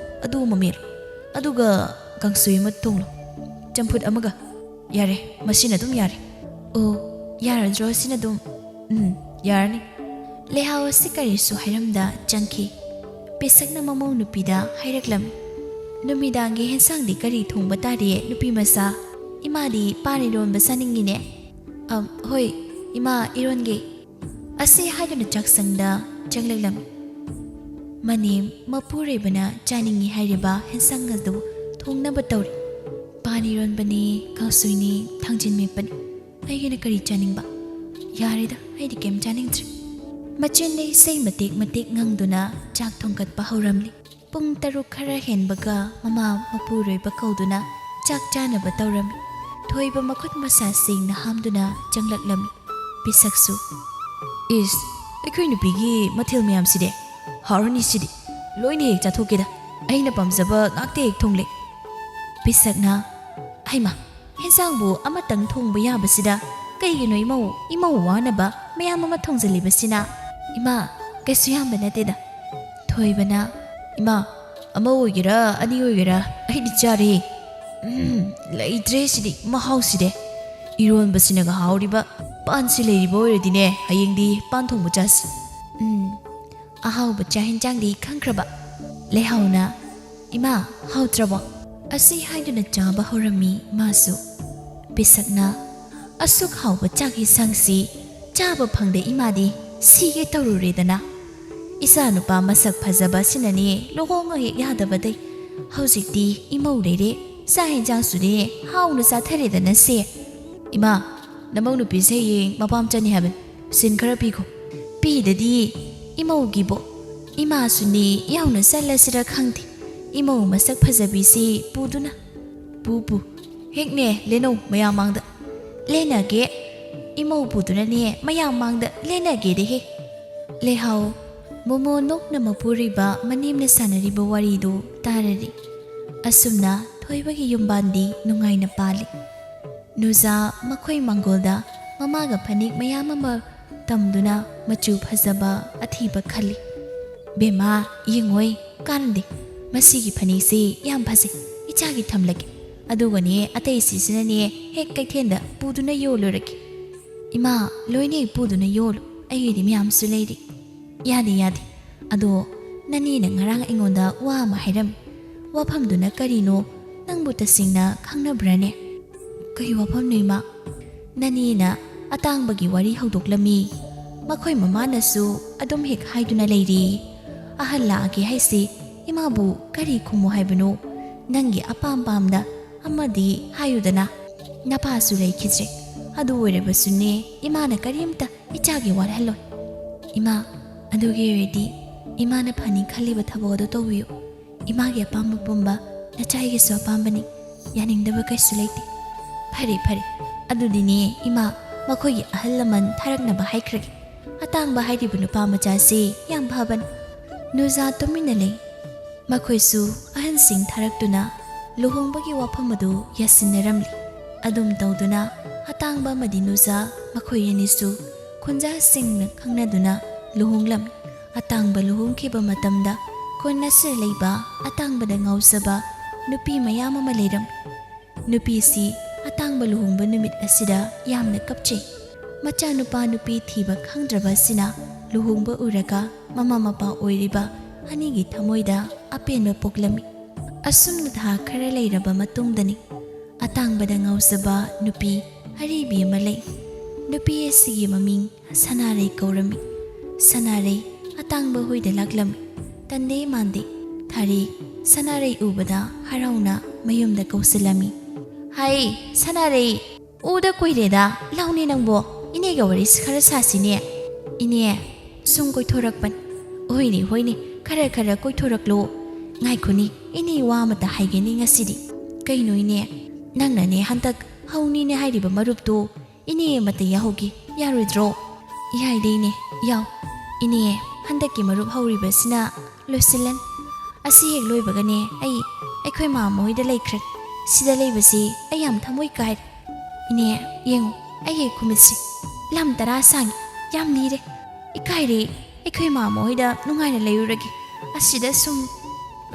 ꯑꯗꯨ ꯑꯃ ꯃꯦꯠꯂꯣ꯫ ꯑꯗꯨꯒ ꯀꯥꯡꯁꯣꯏ ꯑꯃ ꯊꯣꯡꯂꯣ꯫ ꯆꯝꯐꯨꯠ ꯑꯃꯒ꯫ ꯌꯥꯔꯦ, ꯃꯁꯤꯅ ꯑꯗꯨꯝ ꯌꯥꯔꯦ꯫" "ꯑꯣ, ꯌꯥꯔꯗ꯭ꯔꯣ ꯁꯤꯅ ꯑꯗꯨꯝ?" "ꯎꯝ, ꯌꯥꯔꯅꯤ꯫" ꯂꯩꯍꯥꯎ ꯑꯁꯤ ꯀꯔꯤꯁꯨ ꯍꯥꯏꯔꯝꯗ ꯆꯪꯈꯤ꯫ ꯄꯦꯁꯛꯅ ꯃꯃꯧ ꯅꯨꯄꯤꯗ ꯍꯥꯏꯔꯛꯂꯝꯃꯤ, "ꯅꯨꯃꯤꯗꯥꯡꯒꯤ ꯍꯦꯟꯁꯥꯡꯗꯤ ꯀꯔꯤ ꯊꯣꯡꯕ ꯇꯥꯔꯤ, ꯅꯨꯄꯤ ꯃꯆꯥ? ꯏꯃꯥꯗꯤ ꯄꯥꯟ ꯏꯔꯣꯟꯕ ꯆꯥꯅꯤꯡꯉꯤꯅꯦ꯫" "ꯑꯝ, ꯍꯣꯏ, ꯏꯃꯥ, ꯏꯔꯣꯟꯒꯦ꯫" ꯑꯁꯤ ꯍꯥꯏꯗꯨꯅ ꯆꯥꯛꯁꯪꯗ ꯆꯪꯂꯛꯂꯝꯃꯤ꯫ ꯃꯅꯦꯝ ꯃꯄꯨꯔꯣꯏꯕꯅ ꯆꯥꯅꯤꯡꯉꯤ ꯍꯥꯏꯔꯤꯕ ꯍꯦꯟꯁꯥꯡ ꯑꯗꯨ ꯊꯣꯡꯅꯕ ꯇꯧꯔꯤ꯫ ꯄꯥꯟ ꯏꯔꯣꯟꯕꯅꯤ, ꯀꯥꯡꯁꯣꯏꯅꯤ, ꯊꯥꯡꯖꯤꯟ ꯃꯦꯠꯄꯅꯤ꯫ ꯑꯩꯒꯤꯅ ꯀꯔꯤ ꯆꯥꯅꯤꯡꯕ? ꯌꯥꯔꯦꯗ, ꯑꯩꯗꯤ ꯀꯩꯝ ꯆꯥꯅꯤꯡꯗ꯭ꯔꯦ꯫ ꯃꯆꯤꯟꯗ ꯏꯁꯩ ꯃꯇꯦꯛ ꯃꯇꯦꯛ ꯉꯪꯗꯨꯅ ꯆꯥꯛ ꯊꯣꯡꯒꯠꯄ ꯍꯧꯔꯝꯂꯤ꯫ ꯄꯨꯡ ꯇꯔꯨꯛ ꯈꯔ ꯍꯦꯟꯕꯒ ꯃꯃꯥ ꯃꯄꯨꯔꯣꯏꯕ ꯀꯧꯗꯨꯅ ꯆꯥꯛ ꯆꯥꯅꯕ ꯇꯧꯔꯝꯃꯤ꯫ ꯊꯣꯏꯕ ꯃꯈꯨꯠ ꯃꯁꯥ ꯁꯦꯡꯅ ꯍꯥꯝꯗꯨꯅ ꯆꯪꯂꯛꯂꯝꯃꯤ꯫ ꯄꯤꯁꯛꯁꯨ, "ꯏꯁ, ꯑꯩꯈꯣꯏ ꯅꯨꯄꯤꯒꯤ ꯃꯊꯦꯜ ꯃꯌꯥꯝꯁꯤꯗꯤ ꯍꯥꯎꯔꯅꯤ ꯁꯤꯗꯤ꯫ ꯂꯣꯏꯅ ꯍꯦꯛ ꯆꯥꯊꯣꯛꯀꯦꯗ꯫ ꯑꯩꯅ ꯄꯥꯝꯖꯕ ꯉꯥꯛꯇ ꯍꯦꯛ ꯊꯣꯡꯂꯦ꯫" ꯄꯤꯁꯛꯅ, "ꯍꯩꯃꯥ, ꯍꯦꯟꯁꯥꯡꯕꯨ ꯑꯃꯇꯪ ꯊꯣꯡꯕ ꯌꯥꯕꯁꯤꯗ ꯀꯩꯒꯤꯅꯣ ꯏꯃꯧ, ꯏꯃꯧ ꯋꯥꯅꯕ ꯃꯌꯥꯝ ꯑꯃ ꯊꯣꯡꯖꯜꯂꯤꯕꯁꯤꯅ?" "ꯏꯃꯥ, ꯀꯩꯁꯨ ꯌꯥꯝꯕ ꯅꯠꯇꯦꯗ꯫" ꯊꯣꯏꯕꯅ, "ꯏꯃꯥ, ꯑꯃ ꯑꯣꯏꯒꯦꯔꯥ ꯑꯅꯤ ꯑꯣꯏꯒꯦꯔꯥ ꯑꯩꯗꯤ ꯆꯥꯔꯦ꯫ ꯎꯝ, ꯂꯩꯇ꯭ꯔꯦ ꯁꯤꯗꯤ ꯃꯍꯥꯎꯁꯤꯗꯤ꯫ ꯏꯔꯣꯟꯕꯁꯤꯅꯒ ꯍꯥꯎꯔꯤꯕ, ꯄꯥꯟꯁꯤ ꯂꯩꯔꯤꯕ ꯑꯣꯏꯔꯗꯤꯅꯦ ꯍꯌꯦꯡꯗꯤ ꯄꯥꯟ ꯊꯣꯡꯕ ꯆꯥꯁꯤ꯫" "ꯎꯝ, ꯑꯍꯥꯎꯕ ꯆꯥꯛ ꯍꯦꯟꯖꯥꯡꯗꯤ ꯈꯪꯈ꯭ꯔꯕ?" ꯂꯩꯍꯥꯎꯅ, "ꯏꯃꯥ, ꯍꯥꯎꯇ꯭ꯔꯕꯣ?" ꯑꯁꯤ ꯍꯥꯏꯗꯨꯅ ꯆꯥꯕ ꯍꯧꯔꯝꯃꯤ ꯃꯥꯁꯨ꯫ ꯄꯤꯁꯛꯅ, "ꯑꯁꯨꯛ ꯍꯥꯎꯕ ꯆꯥꯛ ꯌꯦꯟꯁꯥꯡꯁꯤ ꯆꯥꯕ ꯐꯪꯗꯦ ꯏꯃꯥꯗꯤ, ꯁꯤꯒꯦ ꯇꯧꯔꯨꯔꯦꯗꯅ꯫ ꯏꯆꯥ ꯅꯨꯄꯥ ꯃꯁꯛ ꯐꯖꯕ ꯑꯁꯤꯅꯅꯦ ꯂꯨꯍꯣꯡꯉ ꯍꯦꯛ ꯌꯥꯗꯕꯗꯩ ꯍꯧꯖꯤꯛꯇꯤ ꯏꯃꯧ ꯂꯩꯔꯦ, ꯆꯥꯛ ꯌꯦꯟꯁꯥꯡꯁꯨꯅꯦ ꯍꯥꯎꯅ ꯆꯥꯊꯔꯦꯗꯅ ꯁꯦ꯫ ꯏꯃꯥ, ꯅꯃꯧ ꯅꯨꯄꯤꯁꯦ ꯍꯌꯦꯡ ꯃꯄꯥꯝ ꯆꯠꯅꯤ ꯍꯥꯏꯕꯅꯤ꯫ ꯁꯤꯟ ꯈꯔ ꯄꯤꯈꯣ꯫ ꯄꯤꯗꯗꯤ ꯏꯃꯧꯒꯤꯕꯣ, ꯏꯃꯥꯁꯨꯅꯦ ꯌꯥꯎꯅ ꯆꯠꯂꯁꯤꯔ ꯈꯪꯗꯦ꯫ ꯏꯃꯧ ꯃꯁꯛ ꯐꯖꯕꯤꯁꯤ ꯄꯨꯗꯨꯅ꯫" "ꯄꯨ, ꯄꯨ꯫ ꯍꯦꯛꯅꯦ ꯂꯦꯟꯅꯧ ꯃꯌꯥꯝ ꯃꯥꯡꯗ꯫" "ꯂꯦꯟꯅꯒꯦ꯫ ꯏꯃꯧ ꯄꯨꯗꯨꯅꯅꯦ ꯃꯌꯥꯝ ꯃꯥꯡꯗ ꯂꯦꯟꯅꯒꯦꯗꯤ ꯍꯦ꯫" ꯂꯩꯍꯥꯎ ꯃꯣꯃꯣ ꯅꯣꯛꯅ ꯃꯄꯨꯔꯤꯕ ꯃꯅꯦꯝꯅ ꯁꯥꯟꯅꯔꯤꯕ ꯋꯥꯔꯤꯗꯨ ꯇꯥꯔꯔꯤ꯫ ꯑꯁꯨꯝꯅ ꯊꯣꯏꯕꯒꯤ ꯌꯨꯝꯕꯥꯟꯗꯤ ꯅꯨꯡꯉꯥꯏꯅ ꯄꯥꯜꯂꯤ꯫ ꯅꯨꯖꯥ ꯃꯈꯣꯏ ꯃꯪꯒꯣꯜꯗ ꯃꯃꯥꯒ ꯐꯅꯦꯛ ꯃꯌꯥꯝ ꯑꯃ ꯇꯝꯗꯨꯅ ꯃꯆꯨ ꯐꯖꯕ ꯑꯊꯤꯕ ꯈꯜꯂꯤ꯫ "ꯕꯦꯝꯃ, ꯌꯦꯡꯉꯣꯏ, ꯀꯥꯟꯅꯗꯦ꯫ ꯃꯁꯤꯒꯤ ꯐꯅꯦꯛꯁꯤ ꯌꯥꯝ ꯐꯖꯩ, ꯏꯆꯥꯒꯤ ꯊꯝꯂꯒꯦ꯫ ꯑꯗꯨꯒꯅꯦ ꯑꯇꯩꯁꯤꯁꯤꯅꯅꯦ ꯍꯦꯛ ꯀꯩꯊꯦꯜꯗ ꯄꯨꯗꯨꯅ ꯌꯣꯜꯂꯨꯔꯒꯦ꯫" "ꯏꯃꯥ, ꯂꯣꯏꯅ ꯍꯦꯛ ꯄꯨꯗꯨꯅ ꯌꯣꯜꯂꯨ, ꯑꯩꯒꯤꯗꯤ ꯃꯌꯥꯝꯁꯨ ꯂꯩꯔꯤ꯫" "ꯌꯥꯗꯦ, ꯌꯥꯗꯦ꯫ ꯑꯗꯣ ꯅꯅꯦꯅ ꯉꯔꯥꯡ ꯑꯩꯉꯣꯟꯗ ꯋꯥ ꯑꯃ ꯍꯥꯏꯔꯝꯃꯤ꯫ ꯋꯥꯐꯝꯗꯨꯅ ꯀꯔꯤꯅꯣ ꯅꯪꯕꯨ ꯇꯁꯦꯡꯅ ꯈꯪꯅꯕ꯭ꯔꯥꯅꯦ?" "ꯀꯩ ꯋꯥꯐꯝꯅꯣ ꯏꯃꯥ?" "ꯅꯅꯦꯅ ꯑꯇꯥꯡꯕꯒꯤ ꯋꯥꯔꯤ ꯍꯧꯗꯣꯛꯂꯝꯃꯤ꯫ ꯃꯈꯣꯏ ꯃꯃꯥꯅꯁꯨ ꯑꯗꯨꯝ ꯍꯦꯛ ꯍꯥꯏꯗꯨꯅ ꯂꯩꯔꯤ꯫ ꯑꯍꯜ ꯂꯥꯛꯑꯒꯦ ꯍꯥꯏꯁꯤ ꯏꯃꯥꯕꯨ ꯀꯔꯤ ꯈꯨꯝꯃꯨ ꯍꯥꯏꯕꯅꯣ? ꯅꯪꯒꯤ ꯑꯄꯥꯝ ꯄꯥꯝꯗ ꯑꯃꯗꯤ ꯍꯥꯏꯌꯨꯗꯅ꯫ ꯅꯄꯥꯁꯨ ꯂꯩꯈꯤꯗ꯭ꯔꯦ꯫ ꯑꯗꯨ ꯑꯣꯏꯔꯕꯁꯨꯅꯦ ꯏꯃꯥꯅ ꯀꯔꯤꯝꯇ ꯏꯆꯥꯒꯤ ꯋꯥꯠꯍꯜꯂꯣꯏ꯫" "ꯏꯃꯥ, ꯑꯗꯨꯒꯤ ꯑꯣꯏꯔꯗꯤ ꯏꯃꯥꯅ ꯐꯅꯤ ꯈꯜꯂꯤꯕ ꯊꯕꯛ ꯑꯗꯨ ꯇꯧꯕꯤꯌꯨ꯫ ꯏꯃꯥꯒꯤ ꯑꯄꯥꯝꯕ ꯄꯨꯝꯕ ꯅꯆꯥꯒꯤꯁꯨ ꯑꯄꯥꯝꯕꯅꯤ꯫ ꯌꯥꯅꯤꯡꯗꯕ ꯀꯩꯁꯨ ꯂꯩꯇꯦ꯫" "ꯐꯔꯦ, ꯐꯔꯦ꯫ ꯑꯗꯨꯗꯤꯅꯦ ꯏꯃꯥ, ꯃꯈꯣꯏꯒꯤ ꯑꯍꯜ ꯂꯃꯟ ꯊꯥꯔꯛꯅꯕ ꯍꯥꯏꯈ꯭ꯔꯒꯦ꯫ ꯑꯇꯥꯡꯕ ꯍꯥꯏꯔꯤꯕ ꯅꯨꯄꯥ ꯃꯆꯥꯁꯤ ꯌꯥꯝ ꯐꯕꯅꯤ꯫ ꯅꯨꯖꯥ ꯇꯨꯃꯤꯟꯅ ꯂꯩ꯫ ꯃꯈꯣꯏꯁꯨ ꯑꯍꯟꯁꯤꯡ ꯊꯥꯔꯛꯇꯨꯅ ꯂꯨꯍꯣꯡꯕꯒꯤ ꯋꯥꯐꯝ ꯑꯗꯨ ꯌꯥꯁꯤꯟꯅꯔꯝꯂꯤ꯫ ꯑꯗꯨꯝ ꯇꯧꯗꯨꯅ ꯑꯇꯥꯡꯕ ꯑꯃꯗꯤ ꯅꯨꯖꯥ ꯃꯈꯣꯏ ꯑꯅꯤꯁꯨ ꯈꯨꯟꯖꯥꯁꯤꯡꯅ ꯈꯪꯅꯗꯨꯅ ꯂꯨꯍꯣꯡꯂꯝꯃꯤ꯫ ꯑꯇꯥꯡꯕ ꯂꯨꯍꯣꯡꯈꯤꯕ ꯃꯇꯝꯗ ꯈꯨꯟ ꯑꯁꯤꯗ ꯂꯩꯕ ꯑꯇꯥꯡꯕꯗ ꯉꯥꯎꯖꯕ ꯅꯨꯄꯤ ꯃꯌꯥꯝ ꯑꯃ ꯂꯩꯔꯝꯃꯤ꯫ ꯅꯨꯄꯤꯁꯤ ꯑꯇꯥꯡꯕ ꯂꯨꯍꯣꯡꯕ ꯅꯨꯃꯤꯠ ꯑꯁꯤꯗ ꯌꯥꯝꯅ ꯀꯞꯆꯩ꯫ ꯃꯆꯥꯅꯨꯄꯥ ꯅꯨꯄꯤ ꯊꯤꯕ ꯈꯪꯗ꯭ꯔꯕ ꯑꯁꯤꯅ ꯂꯨꯍꯣꯡꯕ ꯎꯔꯒ ꯃꯃꯥ ꯃꯄꯥ ꯑꯣꯏꯔꯤꯕ ꯑꯅꯤꯒꯤ ꯊꯃꯣꯏꯗ ꯑꯄꯦꯟꯕ ꯄꯣꯛꯂꯝꯃꯤ꯫ ꯑꯁꯨꯝꯅ ꯊꯥ ꯈꯔ ꯂꯩꯔꯕ ꯃꯇꯨꯡꯗꯅꯤ ꯑꯇꯥꯡꯕꯗ ꯉꯥꯎꯖꯕ ꯅꯨꯄꯤ ꯑꯔꯤꯕꯤ ꯑꯃ ꯂꯩ꯫ ꯅꯨꯄꯤ ꯑꯁꯤꯒꯤ ꯃꯃꯤꯡ ꯁꯅꯥꯔꯩ ꯀꯧꯔꯝꯃꯤ꯫ ꯁꯅꯥꯔꯩ ꯑꯇꯥꯡꯕ ꯍꯣꯏꯗ ꯂꯥꯛꯂꯝꯃꯤ꯫ ꯇꯟꯗꯦ ꯃꯥꯟꯗꯦ ꯊꯥꯔꯤ ꯁꯅꯥꯔꯩ ꯎꯕꯗ ꯍꯔꯥꯎꯅ ꯃꯌꯨꯝꯗ ꯀꯧꯁꯤꯜꯂꯝꯃꯤ꯫ "ꯍꯥꯏ, ꯁꯅꯥꯔꯩ, ꯎꯗ ꯀꯨꯏꯔꯦꯗ, ꯂꯥꯎꯅꯦ ꯅꯪꯕꯣ, ꯏꯅꯦꯒ ꯋꯥꯔꯤ ꯈꯔ ꯁꯥꯁꯤꯅꯦ꯫ ꯏꯅꯦ, ꯁꯨꯝ ꯀꯣꯏꯊꯣꯔꯛꯄꯅꯤ꯫ ꯍꯣꯏꯅꯦ, ꯍꯣꯏꯅꯦ, ꯈꯔ ꯈꯔ ꯀꯣꯏꯊꯣꯔꯛꯂꯣ꯫ ꯉꯥꯏꯈꯣꯅꯦ, ꯏꯅꯦ ꯋꯥ ꯑꯃꯇ ꯍꯥꯏꯒꯦꯅꯦ ꯉꯁꯤꯗꯤ꯫" "ꯀꯩꯅꯣ ꯏꯅꯦ?" "ꯅꯪꯅꯅꯦ ꯍꯟꯗꯛ ꯍꯧꯅꯤꯅꯦ ꯍꯥꯏꯔꯤꯕ ꯃꯔꯨꯞꯇꯣ ꯏꯅꯦ ꯑꯃꯠꯇ ꯌꯥꯎꯍꯧꯒꯦ ꯌꯥꯔꯣꯏꯗ꯭ꯔꯣ?" "ꯌꯥꯏꯗ ꯏꯅꯦ, ꯌꯥꯎ꯫ ꯏꯅꯦ, ꯍꯟꯗꯛꯀꯤ ꯃꯔꯨꯞ ꯍꯧꯔꯤꯕꯁꯤꯅ ꯂꯣꯏꯁꯤꯜꯂꯅꯤ꯫ ꯑꯁꯤ ꯍꯦꯛ ꯂꯣꯏꯕꯒꯅꯦ ꯑꯩ ꯑꯩꯈꯣꯏ ꯃꯥꯝꯃ ꯍꯣꯏꯗ ꯂꯩꯈ꯭ꯔꯦ꯫ ꯁꯤꯗ ꯂꯩꯕꯁꯤ ꯑꯩ ꯌꯥꯝ ꯊꯃꯣꯏ ꯀꯥꯏꯔꯦ꯫ ꯏꯅꯦ, ꯌꯦꯡꯉꯨ, ꯑꯩꯒꯤ ꯈꯨꯃꯤꯠꯁꯦ ꯂꯝ ꯇꯔꯥ ꯁꯥꯡꯉꯤ, ꯌꯥꯝ ꯂꯤꯔꯦ꯫ ꯏꯀꯥꯏꯔꯦ, ꯑꯩꯈꯣꯏ ꯃꯥꯝꯃ ꯍꯣꯏꯗ ꯅꯨꯡꯉꯥꯏꯅ ꯂꯩꯔꯨꯔꯒꯦ꯫ ꯑꯁꯤꯗ ꯁꯨꯝ,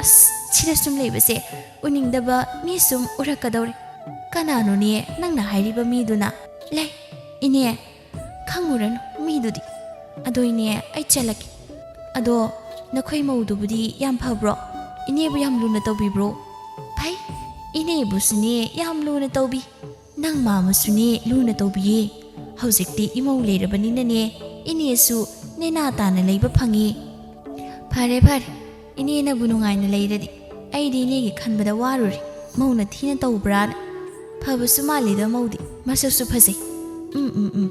ꯑꯁ, ꯁꯤꯗ ꯁꯨꯝ ꯂꯩꯕꯁꯦ ꯎꯅꯤꯡꯗꯕ ꯃꯤ ꯁꯨꯝ ꯎꯔꯛꯀꯗꯧꯔꯦ꯫ ꯀꯅꯥꯅꯣꯅꯦ ꯅꯪꯅ ꯍꯥꯏꯔꯤꯕ ꯃꯤꯗꯨꯅ?" "ꯂꯩ, ꯏꯅꯦ, ꯈꯪꯉꯨꯔꯅꯨ ꯃꯤꯗꯨꯗꯤ꯫ ꯑꯗꯣ ꯏꯅꯦ, ꯑꯩ ꯆꯠꯂꯒꯦ꯫ ꯑꯗꯣ ꯅꯈꯣꯏ ꯃꯧꯗꯨꯕꯨꯗꯤ ꯌꯥꯝ ꯐꯕ꯭ꯔꯣ? ꯏꯅꯦꯕꯨ ꯌꯥꯝ ꯂꯨꯅ ꯇꯧꯕꯤꯕ꯭ꯔꯣ?" "ꯐꯩ, ꯏꯅꯦꯕꯨꯁꯨꯅꯦ ꯌꯥꯝ ꯂꯨꯅ ꯇꯧꯕꯤ꯫ ꯅꯪ ꯃꯥꯝꯃꯁꯨꯅꯦ ꯂꯨꯅ ꯇꯧꯕꯤꯌꯦ꯫ ꯍꯧꯖꯤꯛꯇꯤ ꯏꯃꯧ ꯂꯩꯔꯕꯅꯤꯅꯅꯦ ꯏꯅꯦꯁꯨ ꯅꯦꯅꯥ ꯇꯥꯅ ꯂꯩꯕ ꯐꯪꯉꯦ꯫" "ꯐꯔꯦ, ꯐꯔꯦ, ꯏꯅꯦꯅꯕꯨ ꯅꯨꯡꯉꯥꯏꯅ ꯂꯩꯔꯗꯤ꯫ ꯑꯩꯗꯤ ꯏꯅꯦꯒꯤ ꯈꯟꯕꯗ ꯋꯥꯔꯨꯔꯦ꯫ ꯃꯧꯅ ꯊꯤꯅ ꯇꯧꯕ꯭ꯔꯥꯅ꯫ ꯐꯕꯁꯨ ꯃꯥꯜꯂꯤꯗ ꯃꯧꯗꯤ, ꯃꯁꯛꯁꯨ ꯐꯖꯩ꯫ ꯎꯝ, ꯎꯝ, ꯎꯝ꯫"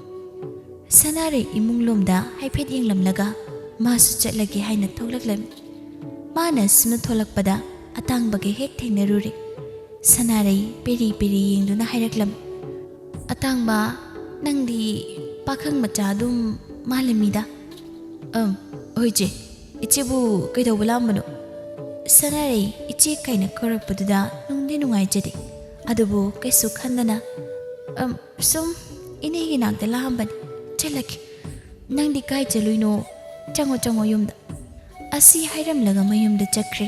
ꯁꯅꯥꯔꯩ ꯏꯃꯨꯡ ꯂꯣꯝꯗ ꯍꯥꯏꯐꯦꯠ ꯌꯦꯡꯂꯝꯂꯒ ꯃꯥꯁꯨ ꯆꯠꯂꯒꯦ ꯍꯥꯏꯅ ꯊꯣꯛꯂꯛꯂꯝꯃꯤ꯫ ꯃꯥꯅ ꯑꯁꯨꯝꯅ ꯊꯣꯛꯂꯛꯄꯗ ꯑꯇꯥꯡꯕꯒ ꯍꯦꯛ ꯊꯦꯡꯅꯔꯨꯔꯦ꯫ ꯁꯅꯥꯔꯩ ꯄꯦꯔꯤ ꯄꯦꯔꯤ ꯌꯦꯡꯗꯨꯅ ꯍꯥꯏꯔꯛꯂꯝꯃꯤ꯫ "ꯑꯇꯥꯡꯕ, ꯅꯪꯗꯤ ꯄꯥꯈꯪ ꯃꯆꯥ ꯑꯗꯨꯝ ꯃꯥꯜꯂꯝꯃꯤꯗ꯫ ꯑꯝ, ꯍꯣꯏ ꯆꯦ, ꯏꯆꯦꯕꯨ ꯀꯩꯗꯧꯕ ꯂꯥꯛꯑꯝꯕꯅꯣ? ꯁꯅꯥꯔꯩ ꯏꯆꯦ ꯀꯥꯏꯅ ꯀꯧꯔꯛꯄꯗꯨꯗ ꯅꯨꯡꯗꯤ ꯅꯨꯡꯉꯥꯏꯖꯗꯦ꯫ ꯑꯗꯨꯕꯨ ꯀꯩꯁꯨ ꯈꯟꯗꯅ, "ꯑꯝ, ꯁꯨꯝ ꯏꯅꯦꯒꯤ ꯅꯥꯛꯇ ꯂꯥꯛꯑꯝꯕꯅꯤ, ꯆꯠꯂꯒꯦ꯫ ꯅꯪꯗꯤ ꯀꯥꯏ ꯆꯠꯂꯨꯏꯅꯣ? ꯆꯪꯉꯣ, ꯆꯪꯉꯣ ꯌꯨꯝꯗ"꯫ ꯑꯁꯤ ꯍꯥꯏꯔꯝꯂꯒ ꯃꯌꯨꯝꯗ ꯆꯠꯈ꯭ꯔꯦ꯫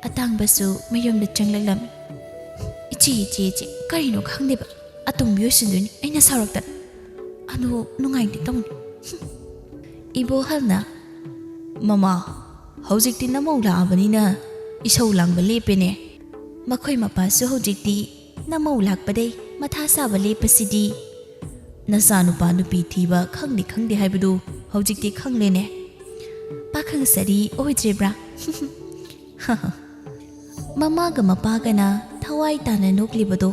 ꯑꯇꯥꯡꯕꯁꯨ ꯃꯌꯨꯝꯗ ꯆꯪꯂꯛꯂꯝꯃꯤ꯫ "ꯏꯆꯦ, ꯏꯆꯦ, ꯏꯆꯦ, ꯀꯔꯤꯅꯣ ꯈꯪꯗꯦꯕ꯫ ꯑꯇꯣꯝꯕꯤ ꯑꯣꯏꯁꯤꯟꯗꯣꯏꯅꯤ ꯑꯩꯅ ꯁꯥꯎꯔꯛꯇꯅ꯫ ꯑꯗꯨ ꯅꯨꯡꯉꯥꯏꯇꯦ ꯇꯧꯅꯤ"꯫ ꯏꯕꯣꯍꯜꯅ, "ꯃꯃꯥ, ꯍꯧꯖꯤꯛꯇꯤ ꯅꯃꯧ ꯂꯥꯛꯑꯕꯅꯤꯅ ꯏꯁꯧ ꯂꯥꯡꯕ ꯂꯦꯞꯄꯦꯅꯦ꯫ ꯃꯈꯣꯏ ꯃꯄꯥꯁꯨ ꯍꯧꯖꯤꯛꯇꯤ ꯅꯃꯧ ꯂꯥꯛꯄꯗꯩ ꯃꯊꯥ ꯁꯥꯕ ꯂꯦꯞꯄꯁꯤꯗꯤ꯫ ꯅꯆꯥꯅꯨꯄꯥ ꯅꯨꯄꯤ ꯊꯤꯕ ꯈꯪꯗꯦ ꯈꯪꯗꯦ ꯍꯥꯏꯕꯗꯨ ꯍꯧꯖꯤꯛꯇꯤ ꯈꯪꯂꯦꯅꯦ"꯫ ꯄꯥꯈꯪ ꯁꯥꯔꯤ ꯑꯣꯏꯗ꯭ꯔꯤꯕ꯭ꯔꯥ? ꯃꯃꯥꯒ ꯃꯄꯥꯒꯅ ꯊꯋꯥꯏ ꯇꯥꯅ ꯅꯣꯛꯂꯤꯕꯗꯨ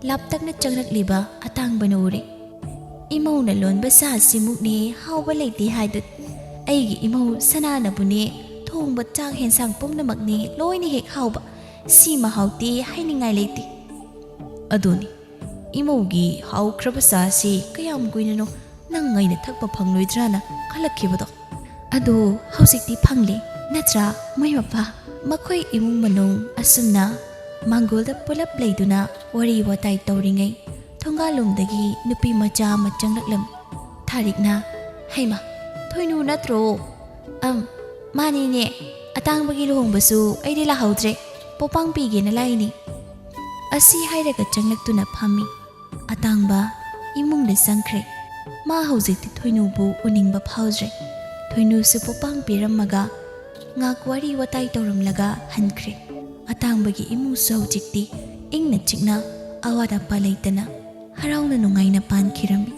ꯂꯥꯞꯇꯛꯅ ꯆꯪꯂꯛꯂꯤꯕ ꯑꯇꯥꯡꯕꯅ ꯎꯔꯦ꯫ "ꯏꯃꯧꯅ ꯂꯣꯟꯕ ꯁꯥꯁꯤꯃꯨꯛꯅꯦ ꯍꯥꯎꯕ ꯂꯩꯇꯦ ꯍꯥꯏꯗꯨ꯫ ꯑꯩꯒꯤ ꯏꯃꯧ ꯁꯅꯥꯅꯕꯨꯅꯦ ꯊꯣꯡꯕ ꯆꯥꯛ ꯍꯦꯟꯁꯥꯡ ꯄꯨꯝꯅꯃꯛꯅꯦ ꯂꯣꯏꯅ ꯍꯦꯛ ꯍꯥꯎꯕ꯫ ꯁꯤ ꯃꯍꯥꯎꯗꯤ ꯍꯥꯏꯅꯤꯡꯉꯥꯏ ꯂꯩꯇꯦ"꯫ ꯑꯗꯨꯅꯤ, ꯏꯃꯧꯒꯤ ꯍꯥꯎꯈ꯭ꯔꯕ ꯆꯥꯁꯤ ꯀꯌꯥꯝ ꯀꯨꯏꯅꯅꯣ ꯅꯪ ꯑꯩꯅ ꯊꯛꯄ ꯐꯪꯂꯣꯏꯗ꯭ꯔꯥꯅ ꯈꯜꯂꯛꯈꯤꯕꯗꯣ꯫ ꯑꯗꯣ ꯍꯧꯖꯤꯛꯇꯤ ꯐꯪꯂꯦ, ꯅꯠꯇ꯭ꯔꯥ ꯃꯣꯏ ꯃꯄꯥ? ꯃꯈꯣꯏ ꯏꯃꯨꯡ ꯃꯅꯨꯡ ꯑꯁꯨꯝꯅ ꯃꯥꯡꯒꯣꯜꯗ ꯄꯨꯂꯞ ꯂꯩꯗꯨꯅ ꯋꯥꯔꯤ ꯋꯥꯇꯥꯏ ꯇꯧꯔꯤꯉꯩ, ꯊꯣꯡꯒꯥꯜꯂꯣꯝꯗꯒꯤ ꯅꯨꯄꯤ ꯃꯆꯥ ꯑꯃ ꯆꯪꯂꯛꯂꯝꯃꯤ꯫ ꯊꯥꯔꯤꯛꯅ, "ꯍꯩꯃꯥ, ꯊꯣꯏꯅꯨ ꯅꯠꯇ꯭ꯔꯣ?" "ꯑꯝ, ꯃꯥꯅꯤꯅꯦ꯫ ꯑꯇꯥꯡꯕꯒꯤ ꯂꯨꯍꯣꯡꯕꯁꯨ ꯑꯩꯗꯤ ꯂꯥꯛꯍꯧꯗ꯭ꯔꯦ꯫ ꯄꯣꯄꯥꯡ ꯄꯤꯒꯦꯅ ꯂꯥꯛꯏꯅꯤ"꯫ ꯑꯁꯤ ꯍꯥꯏꯔꯒ ꯆꯪꯂꯛꯇꯨꯅ ꯐꯝꯃꯤ꯫ ꯑꯇꯥꯡꯕ ꯏꯃꯨꯡꯗ ꯆꯪꯈ꯭ꯔꯦ꯫ ꯃꯥ ꯍꯧꯖꯤꯛꯇꯤ ꯊꯣꯏꯅꯨꯕꯨ ꯎꯅꯤꯡꯕ ꯐꯥꯎꯗ꯭ꯔꯦ꯫ ꯊꯣꯏꯅꯨꯁꯨ ꯄꯣꯄꯥꯡ ꯄꯤꯔꯝꯃꯒ ꯉꯥꯛ ꯋꯥꯔꯤ ꯋꯥꯇꯥꯏ ꯇꯧꯔꯝꯂꯒ ꯍꯟꯈ꯭ꯔꯦ꯫ ꯑꯇꯥꯡꯕꯒꯤ ꯏꯃꯨꯡꯁꯨ ꯍꯧꯖꯤꯛꯇꯤ ꯏꯪꯅ ꯆꯤꯛꯅ, ꯑꯋꯥꯠ ꯑꯄꯥ ꯂꯩꯇꯅ ꯍꯔꯥꯎꯅ ꯅꯨꯡꯉꯥꯏꯅ ꯄꯥꯟꯈꯤꯔꯝꯃꯤ꯫